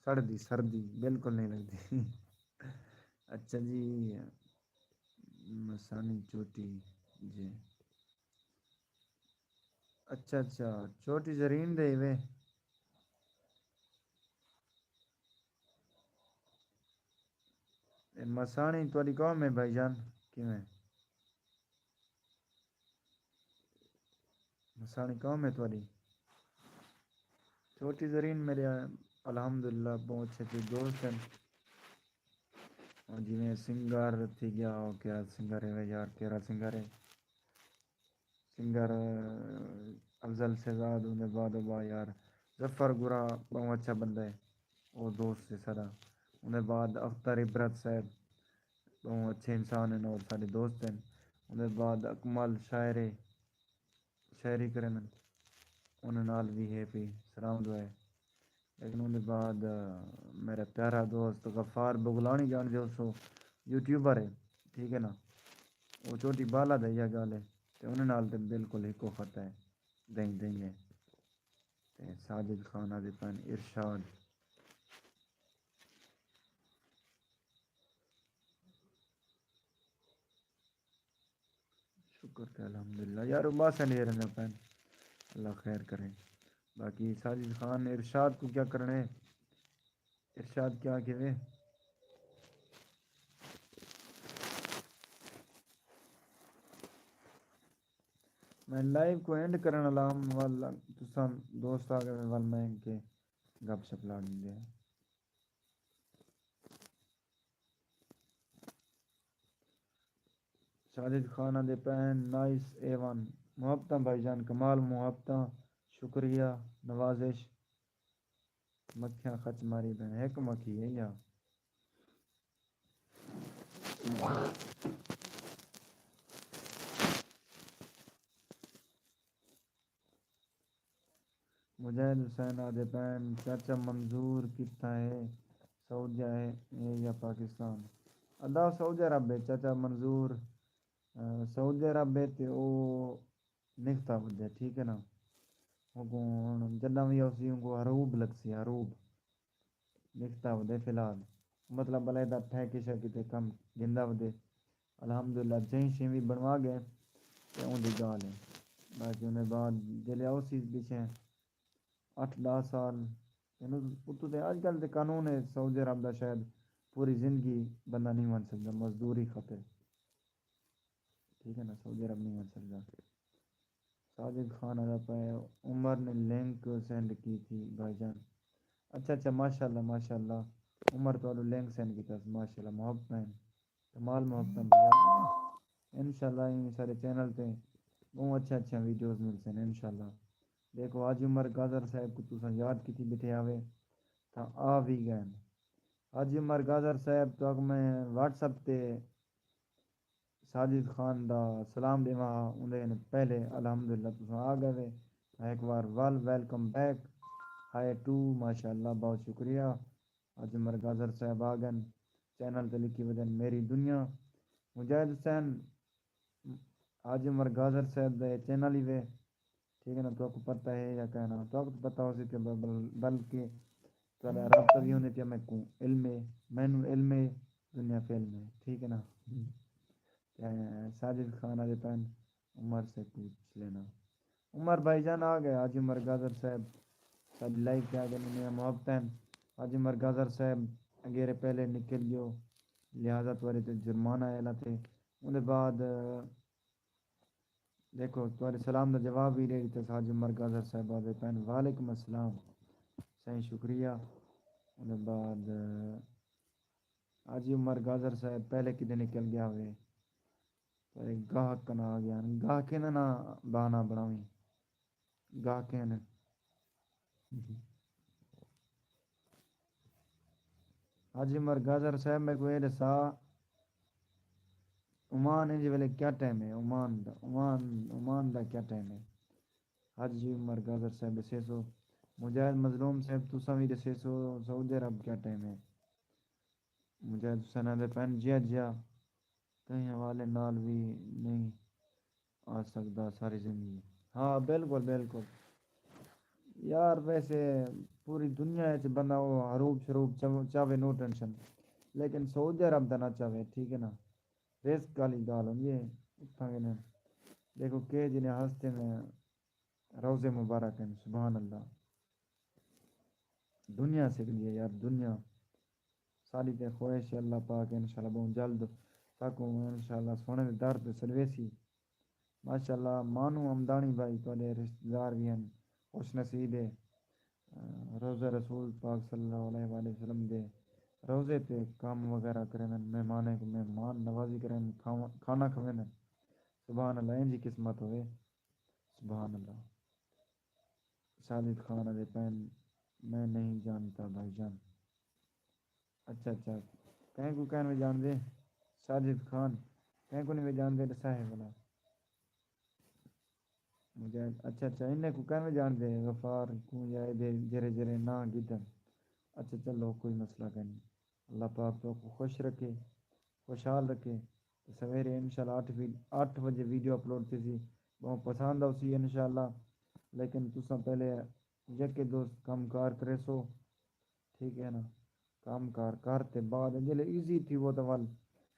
سڑدی، سردی بالکل نہیں لڳدی۔ اچھا جی، مسانی چوٹی جے۔ اچھا، اچھا، چوٹی زرین دے وے۔ اے مسانی تہاݙی قوم ہے بھائی جان، کیویں؟ مسانی قوم ہے تہاݙی۔ چوٹی زرین میرے الحمدللہ بہت اچھے اچھے دوست ہیں۔ اور جیویں سنگر تھی ڳیا، او کیا سنگر ہے وے یار، کیڑھا سنگر ہے؟ سنگر افضل شہزاد، اوندے بعد او با یار ظفر گرا، ٻہوں اچھا بندہ ہے، او دوست ہے ساݙا۔ اوندے بعد اختر عبرت صاحب، ٻہوں اچھے انسان ہن اور ساݙے دوست ہن۔ اوندے بعد اکمل شاعر ہے، شاعری کرن، انہاں نال وی ہے پئی سلام دعا ہے۔ لیکن اوندے بعد، آ، میرا پیارا دوست غفار بغلانی، جاݨدے ہوسو، یوٹیوبر ہے، ٹھیک ہے نا؟ او چوٹی بالا دا ایہا ڳالھ ہے، تے انہاں نال تے بالکل ہکو خط ہے، دئیں دئیں ہے۔ تے ساجد خان آہدے پن ارشاد۔ شکر تے الحمدللہ۔ یار، اباسے نہیں رہنا پین۔ اللہ خیر کرے۔ باقی ساجد خان ارشاد کو کیا کرنے؟ ارشاد کیا کہوے؟ میں لائیو کو اینڈ کرن والا ہم، ول تساں دوست آ گئے، ول میں کے گپ شپ لا ݙیندے ہیں۔ ساجد خان آہدے پن، نائس اے ون۔ محبتاں بھائی جان، کمال محبتاں، شکریہ، نوازش۔ مکھیاں خچ ماری پن، ہک مکھی ہے یا؟ مجاہد حسین آدھے پئن، چاچا منظور کتھاں ہے؟ سعودیہ ہے یا پاکستان؟ ادا سعودی عرب ہے چاچا منظور۔ سعودی عرب ہے تے او نکھتا ودے، ٹھیک ہے نا؟ ہوں جڈاں وی اسی ہوں کو حروب لگسی، حروب نکھتا ودے فی الحال، مطلب علیحدہ ٹھیکے شیکے تے کم گھندا ودے۔ الحمدللہ جئیں شیں وی بنوا گئے تے اوندی گال ہے۔ باقی اوندے بعد جلے اوسی پیچھے اٹھ ڈاہ سال، اتو تے اج کل تے قانون ہے سعودی عرب دا، شاید پوری زندگی بندہ نہیں بن سکدا مزدوری خاطر۔ ٹھیک ہے نا، سعودی عرب نہیں بن سکدا۔ ساجد خان آدھا پئے، عمر نے لنک سینڈ کی تھی بھائی جان۔ اچھا اچھا، ماشاءاللہ ماشاءاللہ، عمر تہاڈو لنک سینڈ کیتا سی، ماشاءاللہ، محبت ہیں، کمال محبت ہیں بھیا۔ انشاءاللہ ایں سارے چینل تے بہوں اچھے اچھے ویڈیوز ملسن انشاءاللہ۔ دیکھو حاجی عمر گاجر صاحب کو تساں یاد کیتی بیٹھے آوے تاں آ وی گئے۔ حاجی عمر گاجر صاحب تو میں واٹس ایپ تے ساجد خان دا سلام ݙیواں ہا، اوندے کنے پہلے الحمدللہ تساں آ ڳئے وے، ہک وار ول ویلکم بیک، ہائے ٹو، ماشاءاللہ، بہت شکریہ۔ حاجی عمر گاجر صاحب آ ڳن، چینل تے لکھی ودن میری دنیا۔ مجاہد حسین، حاجی عمر گاجر صاحب دا اے چینل ہی وے، ٹھیک ہے نا، تہاکوں پتہ ہے یا کائنا؟ تہاکوں تاں پتہ ہوسی کہ بل-، بل-، بلکہ تہاݙا رابطہ وی ہوندے پیا، میکوں علم ہے، مینوں علم ہے، دنیا فی علم ہے، ٹھیک ہے نا؟ تے ساجد خان آدھے پئن عمر سے پوچھ لینا۔ عمر بھائی جان آ ڳئے، حاجی عمر گاجر صاحب ساݙی لائیو تے آ ڳئے، میاں محبت ہیں۔ حاجی عمر گاجر صاحب اگیرے پہلے نکل ڳیو، لہذا تہاݙے تے جرمانہ آیا لاتے۔ اوندے بعد دیکھو، تہاݙے سلام دا جواب وی ݙے ݙتا ساں۔ حاجی عمر گاجر صاحب آدھے پئن، وعلیکم السلام سائیں، شکریہ۔ اوندے بعد حاجی عمر گاجر صاحب پہلے کݙے نکل ڳیا ہوئے، تے گاہک کنا آ ڳیا۔ گاہکیں دا نہ بہانہ بݨاویں، گاہکیں نے۔ حاجی عمر گاجر صاحب میکوں اے ݙسا، عمان انج ویلے کیا ٹائم ہے؟ عمان دا، عمان، عمان دا کیا ٹائم ہے؟ حاجی عمر گاجر صاحب ݙسیسو۔ مجاہد مظلوم صاحب تساں وی ݙسیسو، سعودی عرب کیا ٹائم ہے؟ مجاہد حسین آدھے پئن، جیا جیا، کہیں حوالے نال وی نہیں آ سڳدا ساری زندگی۔ ہاں، بالکل، بالکل۔ یار، ویسے پوری دنیا اچ بندہ او حروب شروب چاو-، چاوے، نو ٹینشن، لیکن سعودی عرب دا نہ چاوے، ٹھیک ہے نا؟ رزق آلی ڳالھ ہوندی ہے، اتھاں کنے۔ دیکھو، کہ جنہیں ہستے میں روضے مبارک ہیں، سبحان اللہ۔ دنیا سکدی ہے یار، دنیا۔ ساݙی تے خواہش ہے، اللہ پاک انشاءاللہ ٻہوں جلد ساکوں انشاءاللہ سوہݨے دے در تے سݙویسی۔ ماشاءاللہ، مانو ہمداݨی بھائی تہاݙے رشتہ دار وی ہن، خوش نصیب ہے۔ روضہ رسول پاک صلی اللہ علیہ وآلہ وسلم دے روضے تے کم وغیرہ کریندن، مہمانیں کوں مہمان نوازی کریندن، کھاو-، کھانا کھویندن۔ سبحان اللہ، اینجھی قسمت ہووے۔ سبحان اللہ۔ ساجد خان آدھے پئن، میں نہیں جانتا بھائی جان۔ اچھا اچھا، کہیں کوں کہیں وی ڄاݨدے؟ ساجد خان، کہیں کوں نہیں وی ڄاݨدے؟ ݙسا ہے بھلا۔ مجاہد، اچھا اچھا، انہیں کوں کہیں وی ڄاݨدے؟ غفار کوں یا ایدے جیرھے جیرھے ناں گھدن؟ اچھا چلو، کوئی مسئلہ کائنی۔ اللہ پاک تہاکوں خوش رکھے، خوشحال رکھے۔ تے سویرے انشاءاللہ اٹھ وی-، اٹھ وجے ویڈیو اپلوڈ تھیسی، ٻہوں پسند آسی انشاءاللہ۔ لیکن تساں پہلے یکے دوست کم کار کریسو، ٹھیک ہے نا؟ کم کار کر تے بعد جلے ایزی تھی وہ تاں ول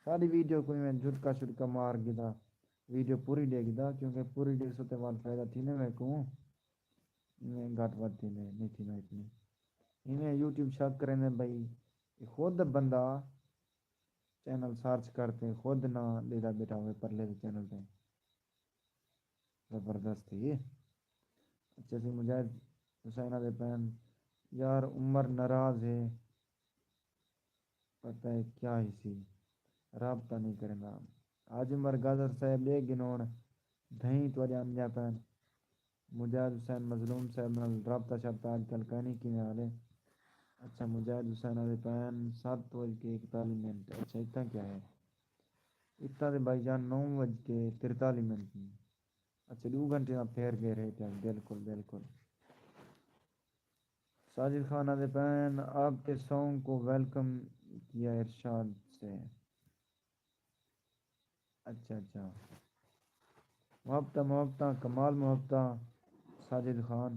ساݙی ویڈیو کوں ایویں جھٹکا شٹکا مار گھدا، ویڈیو پوری ݙے گھدا، کیونکہ پوری ݙیسو تے ول فائدہ تھیندے میکوں، ایویں گھٹ ودھ تھیندے، نہیں تھیندا اتنی۔ ایویں یوٹیوب شک کریندے بھئی، اے خود بندہ چینل سرچ کر تے خود نہ ݙیدا ٻیٹھا ہوئے پرلے دے چینل تے۔ زبردست ہے۔ اچھا سی مجاہد حسین آدھے پئن، یار عمر ناراض ہے، پتہ ہے کیا ہیسی، رابطہ نہیں کریندا۔ حاج عمر گاجر صاحب ݙے گھنوݨ دھئیں تہاݙے آندیاں پئن۔ مجاہد حسین مظلوم صاحب نال رابطہ شابطہ اڄ کل کائنی، کیویں حال ہے؟ اچھا، مجاہد حسین آدھے پئن، ست وڄ کے اکتالیہہ منٹ۔ اچھا، اتھاں کیا ہے؟ اتھاں دے بھائی جان نو وج کے ترتالی منٹ نے۔ اچھا، ݙو گھنٹے دا پھیر گئے رہے پیا۔ بالکل، بالکل۔ ساجد خان آہدے پئن، آپ کے سانگ کو ویلکم کیا ارشاد سے۔ اچھا، اچھا۔ محبتاں، محبتاں، کمال محبتاں، ساجد خان۔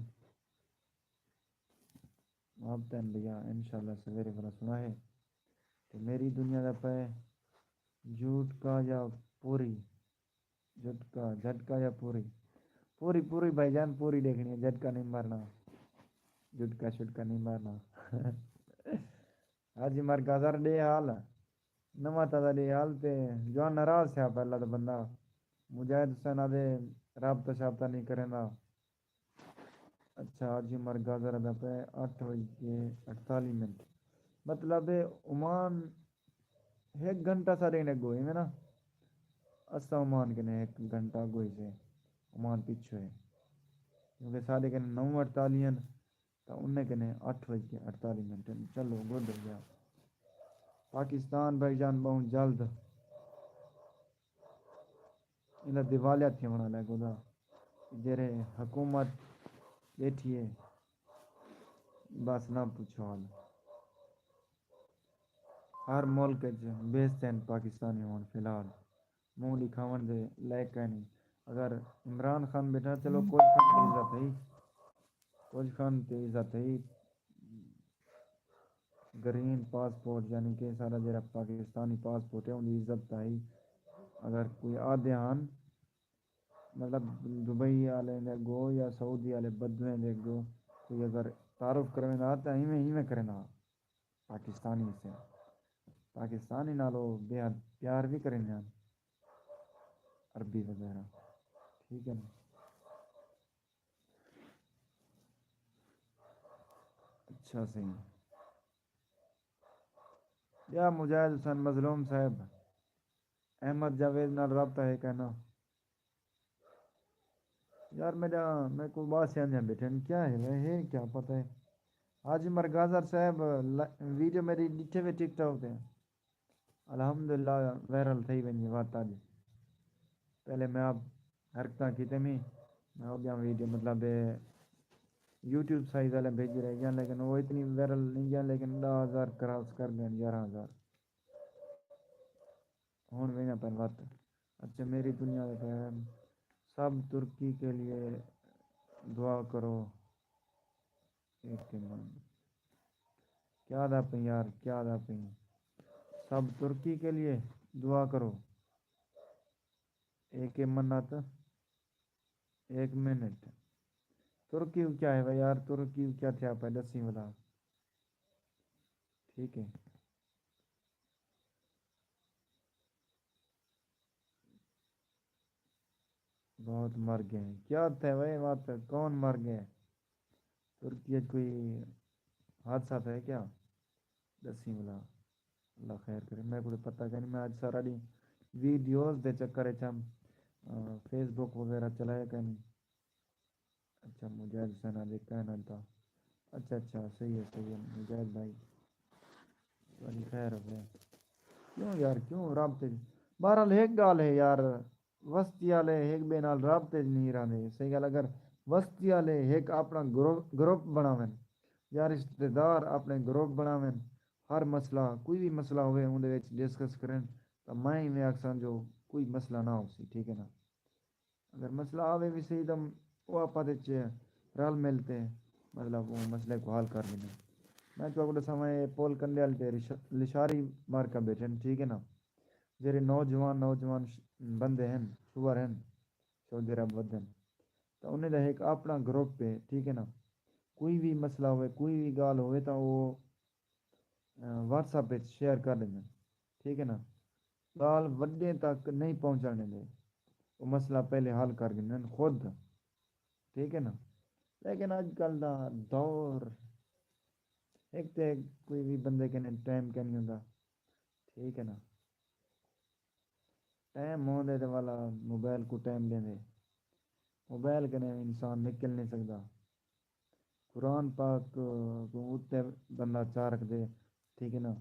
محبتاں بھیا، انشاءاللہ سویرے بڑا سݨا ہے۔ تے میری دنیا دا پئے، جھٹکا یا پوری؟ جھٹکا، جھٹکا یا پوری؟ پوری، پوری بھائی جان، پوری ݙیکھݨی ہے، جھٹکا نہیں مارنا، جھٹکا شٹکا نہیں مارنا۔ حاجی مرکز یار ݙے حال، نواں تازہ ݙے حال تے جوان ناراض تھیا پہلا تاں بندہ۔ مجاہد حسین آہدے رابطہ شابطہ نہیں کریندا۔ اچھا، حاجی مرکز آہدا پئے اٹھ وج کے اٹھتالی منٹ۔ مطلب ہے عمان ہک گھنٹہ ساݙے کنے اڳو ہے، ایویں نا؟ اساں عمان کنے ہک گھنٹہ اڳو ہیسے، عمان پچھوں ہے۔ کیونکہ ساݙے کنے نو اٹھتالی ہن، تاں انہیں کنے اٹھ وج کے اٹھتالی منٹ ہن۔ چلو، گڈ ہو ڳیا۔ پاکستان بھائی جان ٻہوں جلد ایندا دیوالیہ تھیوݨ والا ہے، گودا جیڑھے حکومت ٻیٹھی ہے، بس نہ پچھو حال۔ ہر ملک اچ بیست ہن پاکستانی ہن فی الحال۔ منہ ݙکھاوݨ دے لائق کائنی۔ اگر عمران خان ٻیٹھا، چلو کجھ کھن تے عزت ہئی، کجھ کھن تے عزت ہئی۔ گرین پاسپورٹ یعنی کہ سارا جیڑھا پاکستانی پاسپورٹ ہے، اوندی عزت تاں ہئی۔ اگر کوئی آہدے ہن، مطلب، دبئی آلیں دے اڳوں یا سعودی آلے بدویں دے اڳوں کوئی اگر تعارف کرویندا تاں ایویں، ایویں کریندا۔ پاکستانی سے، پاکستانی نال او بے حد پیار بھی کریندے ہن، عربی وغیرہ۔ ٹھیک ہے نا؟ اچھا سئیں۔ یا مجاہد حسین مظلوم صاحب، احمد جاوید نال رابطہ ہے کائنا؟ یار میݙا، میکوں ٻاسیاں دیاں ٻیٹھن، کیا ہے وے، ہے کیا پتہ ہے؟ حاجی مرگازر صاحب، ل-، ویڈیو میݙی ݙٹھے وے ٹک ٹاک تے؟ الحمدللہ وائرل تھئی ونڄے وت اڄ۔ پہلے میں آپ حرکتاں کیتے می، میں اوہدیاں ویڈیو مطلب یوٹیوب سائز والے بھیجی رہ ڳیاں، لیکن وہ اتنی وائرل نہیں ڳیاں، لیکن ݙاہ ہزار کراس کر ڳئن، یارہاں ہزار۔ ہݨ ویندیاں پئن وت۔ اچھا، میری دنیا دے پئن سب ترکی کے لیے دعا کرو۔ ایک من۔ کیا دا پئیں یار، کیا دا پئیں؟ سب ترکی کے لیے دعا کرو۔ ایک منت، ایک منٹ۔ ترکی کوں کیا ہے بھائی یار، ترکی کوں کیا تھیا پئے ݙسیں بھلا۔ ٹھیک ہے۔ بہت مر ڳئے ہیں۔ کیا تھے بھائی وہاں پہ؟ کون مر ڳئے؟ ترکی اچ کوئی حادثہ تھے کیا؟ ݙسیں بھلا۔ اللہ خیر کرے۔ میکوں پتہ کائنی، میں اڄ سارا ݙینہہ ویڈیوز دے چکر اچ ہم، آ، فیس بک وغیرہ چلایا کائنی۔ اچھا، مجاہد حسین آہدے کائنا تاں۔ اچھا، اچھا، صحیح ہے، صحیح ہے، مجاہد بھائی، تہاݙی خیر ہووے۔ کیوں یار، کیوں رابطے اچ؟ بہرحال، ہک ڳالھ ہے یار، وستی آلے ہک ٻئے نال رابطے اچ نہیں رہندے۔ صحیح ڳالھ، اگر وستی آلے ہک اپݨا گرو-، گروپ بݨاون یا رشتہ دار اپݨے گروپ بݨاون، ہر مسئلہ، کوئی وی مسئلہ ہووے، اوندے وچ ڈسکس کرن، تاں میں ایویں آکھساں جو کوئی مسئلہ نہ ہوسی، ٹھیک ہے نا؟ اگر مسئلہ آوے وی صحیح تاں او آپس وچ رل مل تے مطلب او مسئلے کوں حل کر ݙیندے۔ میں تہاکوں ݙساواں، اے پل کنڈیل تے رش-، لشاری مارکا ٻیٹھن، ٹھیک ہے نا؟ جیڑھے نوجوان، نوجوان ش-، بندے ہن، سور ہن، سعودی عرب ودن، تاں انہیں دا ہک اپݨا گروپ ہے، ٹھیک ہے نا؟ کوئی وی مسئلہ ہووے، کوئی وی ڳالھ ہووے تاں او، آ، واٹس ایپ وچ شیئر کر ݙیندن، ٹھیک ہے نا؟ ڳالھ وݙیں تک نہیں پہنچݨ ݙیندے، او مسئلہ پہلے حل کر گھندن خود، ٹھیک ہے نا؟ لیکن اڄ کل دا دور، ہک تے کوئی وی بندے کنے ٹائم کائنی ہوندا، ٹھیک ہے نا؟ ٹائم ہوندے تے والا موبائل کوں ٹائم ݙیندے۔ موبائل کنے انسان نکل نہیں سڳدا۔ قرآن پاک کوں اتے بندہ چا رکھدے، ٹھیک ہے نا،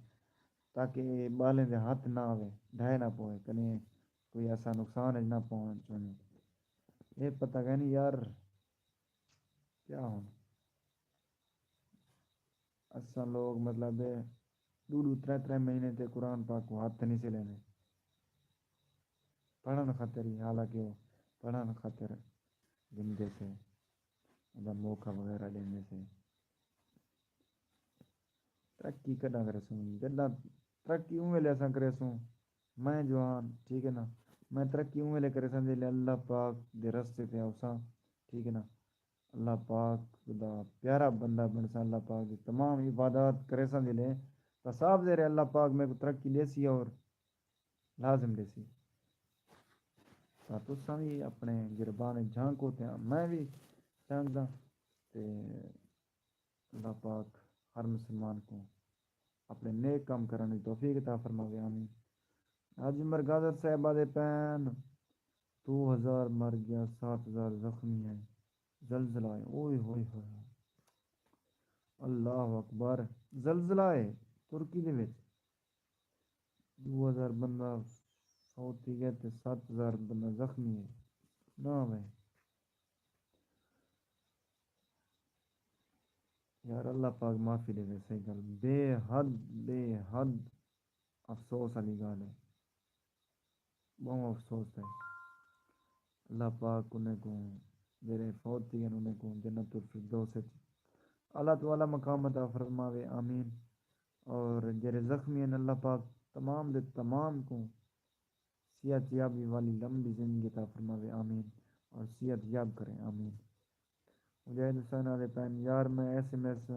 تاکہ اے ٻالیں دے ہتھ نہ آوے، ڈھائے نہ پوے، کنے کوئی ایسا نقصان اچ نہ پہنچ ونڄے۔ اے پتہ کائنی یار، کیا ہن اساں لوگ مطلب ݙو ݙو ترے ترے مہینے تے قرآن پاک کوں ہتھ نہیں سے لیندے پڑھݨ خاطر ہی، حالانکہ او پڑھݨ خاطر گھندے سے، اوندا موقع وغیرہ ݙیندے سے۔ ترقی کݙاں کریسوں؟ جݙاں ترقی اوں ویلے اساں کریسوں، میں جوان، ٹھیک ہے نا، میں ترقی اوں ویلے کریساں جیلے اللہ پاک دے رستے تے آوساں، ٹھیک ہے نا، اللہ پاک دا پیارا بندہ بݨساں، اللہ پاک دی تمام عبادات کریساں جیلے، تاں صاف ظاہر ہے اللہ پاک میکوں ترقی ݙیسی اور لازم ݙیسی۔ تاں تساں وی اپݨے گربان جھانکو تے میں وی جھانکداں، تے اللہ پاک ہر مسلمان کوں اپݨے نیک کم کرݨ دی توفیق عطا فرماوے، آمین۔ حاجی عمر گاجر صاحب آہدے پئن، دو ہزار مر ڳیا، سات ہزار زخمی ہیں، زلزلہ ہے، اوئے ہوئے ہوئے ہوئے۔ اللہ اکبر، زلزلہ ہے ترکی دے وچ، ݙو ہزار بندہ فوت تھی ڳئے تے ست ہزار بندہ زخمی ہے۔ نہ وے یار، اللہ پاک معافی ݙیوے، صحیح ڳالھ، بے حد، بے حد افسوس والی ڳالھ ہے، ٻہوں افسوس ہے۔ اللہ پاک انہیں کوں، جیڑھے فوت تھی ڳئے انہیں کوں جنت الفردوس وچ اعلیٰ تو اعلیٰ مقام عطا فرماوے، آمین۔ اور جیڑھے زخمی ہیں اللہ پاک تمام دے تمام کوں صحت یابی والی لمبی زندگی عطا فرماوے، آمین۔ اور صحت یاب کرے، آمین۔ مجاہد حسین آہدے پئن، یار میں ایس ایم ایس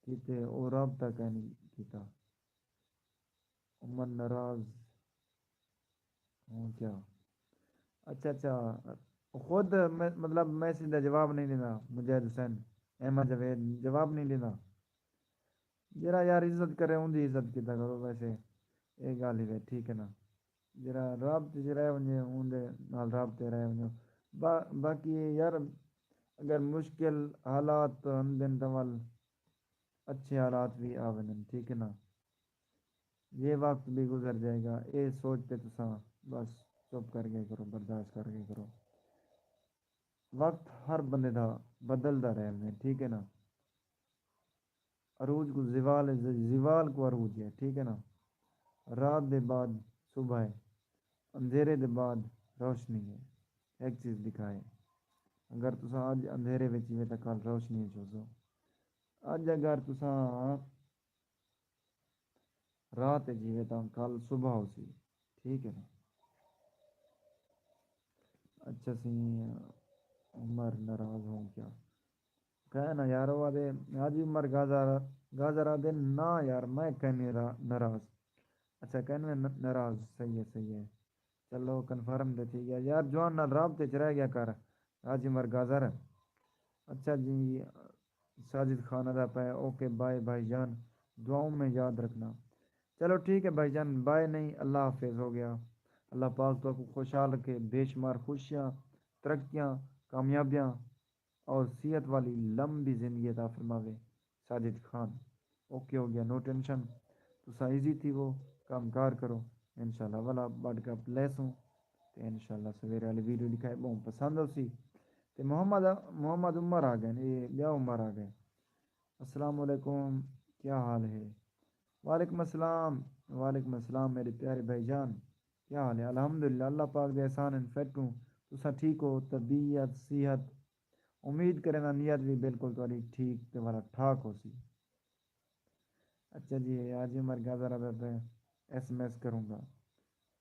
کیتے او رابطہ کائنی کیتا۔ عمر ناراض ہوں کیا؟ اچھا اچھا، خود میں- مطلب میسج دا جواب نہیں ݙیندا مجاہد حسین، احمد جاوید جواب نہیں ݙیندا۔ جیڑھا یار عزت کرے اوندی عزت کیتا کرو، ویسے اے ڳالھ ہی وے، ٹھیک ہے نا؟ جیڑھا رابطے چ رہ ونڄے اوندے نال رابطے رہ ونڄو۔ با- باقی یار اگر مشکل حالات آندن تاں ول اچھے حالات وی آ ویندن، ٹھیک ہے نا؟ یہ وقت بھی گزر جائے گا، اے سوچ تے تساں بس چپ کر ڳئے کرو، برداشت کر ڳئے کرو۔ وقت ہر بندے دا بدلدا رہ ویندے، ٹھیک ہے نا؟ عروج کوں زوال، زوال کوں عروج ہے، ٹھیک ہے نا؟ رات دے بعد صبح ہے، اندھیرے دے بعد روشنی ہے۔ ایک چیز ݙکھائے، اگر تساں اڄ اندھیرے وچ ہیوے تاں کل روشنی وچ ہوسو۔ اڄ اگر تساں رات وچ ہیوے تاں کل صبح ہوسی، ٹھیک ہے نا؟ اچھا سی، عمر ناراض ہوں کیا؟ کہے نا یار، او آہدے حاجی عمر گاجر، گاجر آہدے نا یار، میں کائنی را- ناراض۔ اچھا کائنی ن- ناراض، صحیح ہے، صحیح ہے۔ چلو کنفرم تے تھی ڳیا یار، جوان نال رابطے چ رہ ڳیا کر، حاجی عمر گاجر۔ اچھا جی، ساجد خان آہدا پئے، اوکے بائے بھائی جان، دعاؤں میں یاد رکھنا۔ چلو ٹھیک ہے بھائی جان، بائے نہیں، اللہ حافظ ہو ڳیا۔ اللہ پاک تہاکوں خوشحال رکھے، بے شمار خوشیاں، ترقیاں، کامیابیاں اور صحت والی لمبی زندگی عطا فرماوے۔ ساجد خان، اوکے ہو ڳیا، نو ٹینشن، تساں ایزی تھیوو، کم کار کرو، انشاءاللہ ولا بڈ گپ لیسوں تے انشاءاللہ سویرے والی ویڈیو ݙکھائے ٻہوں پسند ہوسی۔ تے محمد، محمد عمر آ ڳئے، اے ٻیا عمر آ ڳئے۔ السلام علیکم، کیا حال ہے؟ وعلیکم السلام، وعلیکم السلام میرے پیارے بھائی جان، کیا حال ہے؟ الحمدللہ، اللہ پاک دے احسان ہن، فٹ ہوں۔ تساں ٹھیک ہو؟ طبیعت، صحت؟ امید کرینداں نیت وی بالکل تہاݙی ٹھیک تے والا ٹھاک ہوسی۔ اچھا جی، حاجی عمر گاجر آہدا پئے، ایس ایم ایس کروں گا۔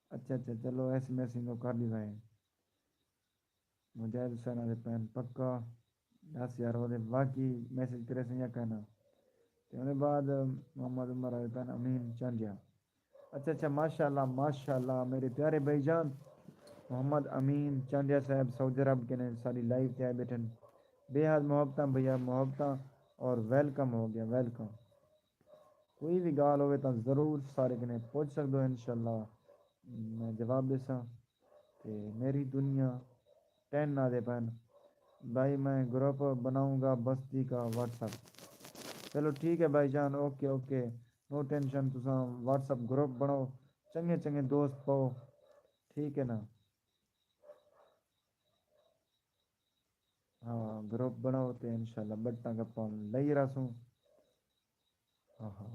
اچھا اچھا، چلو ایس ایم ایس ہی کر ݙیوائے۔ مجاہد حسین آہدے پئن پکا، ݙس یار آہدے واقعی میسج کریسیں یا کائنا۔ تے اوندے بعد محمد عمر آہدے پئن امین چانڈیا۔ اچھا اچھا، ماشاءاللہ ماشاءاللہ میرے پیارے بھائی جان، محمد امین چانڈیا صاحب سعودی عرب کنے ساݙی لائیو تے آئے ٻیٹھن۔ بے حد محبتاں بھیا، محبتاں، اور ویلکم ہو ڳیا، ویلکم۔ کوئی وی ڳالھ ہووے تاں ضرور سارے کنے پُچھ سڳدو، انشاءاللہ میں جواب ݙیساں۔ تے میری دنیا ٹین آہدے پئن، بھائی میں گروپ بناؤں گا بستی کا واٹس ایپ۔ چلو ٹھیک ہے بھائی جان، اوکے اوکے، نو ٹینشن، تساں واٹس ایپ گروپ بݨاؤ، چنڳے چنڳے دوست پاؤ۔ ٹھیک ہے نا؟ ہاں، گروپ بݨاؤ تے انشاءاللہ ٻٹاں گپاں لئی رہسوں۔ ہاں ہاں۔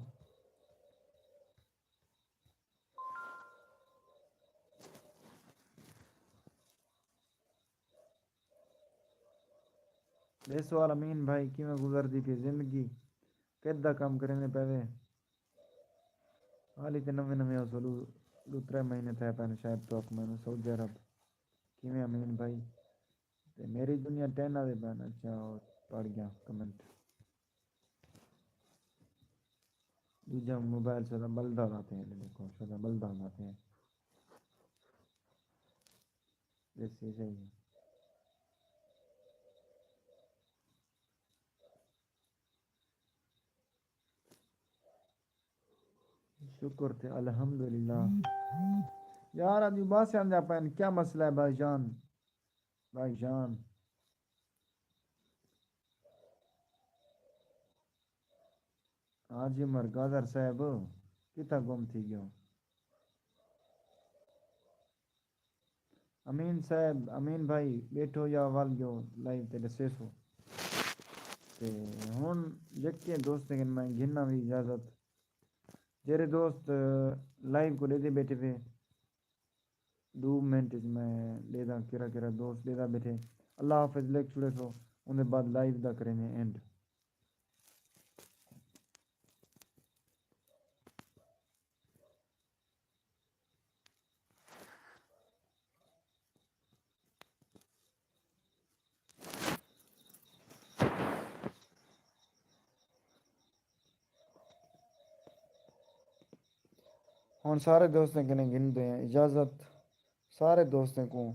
ٻئے سوال، امین بھائی، کیویں گزردی پئی زندگی؟ کت دا کم کریندے پئے وے؟ حالی تے نویں نویں ہو، سو ݙو، ݙو ترے مہینے تھئے پئن شاید، تہاکوں میݙے سعودی عرب۔ کیویں امین بھائی؟ تے میݙی دنیا ٹین آندے پئن۔ اچھا، او پڑھ ڳیا کمنٹ۔ ݙوجھا موبائل سدا ٻلدا دا تھئے، ݙیکھو، سدا ٻلدا دا تھئے۔ ݙیسی صحیح ہے۔ شکر تے الحمدللہ۔ یار، اڄ اباسیاں آندے پئن، کیا مسئلہ ہے بھائی جان؟ بھائی جان۔ حاجی عمر گادر صاحب، کتھاں گم تھی ڳیو؟ امین صاحب، امین بھائی، ٻیٹھو یا ول ڳیو، لائیو تے ݙسیسو۔ تے ہݨ یکے دوستیں کن میں گھناں وی اجازت۔ جیڑھے دوست لائیو کوں ݙیہدے ٻیٹھے پئے، ݙو منٹ اچ میں ݙیہداں، کیڑھا کیڑھا دوست ݙیہدا ٻیٹھے۔ اللہ حافظ لکھ چھوڑیسو، اوندے بعد لائیو دا کریندے اینڈ۔ ہݨ سارے دوستیں کنیں گھندے ہیں اجازت۔ سارے دوستیں کوں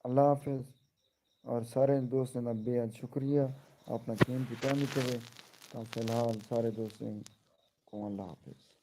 اللہ حافظ، اور سارے دوستیں دا بے حد شکریہ، اپݨا قیمتی ٹائم ݙتے ہوئے۔ تاں فی الحال سارے دوستیں کوں اللہ حافظ۔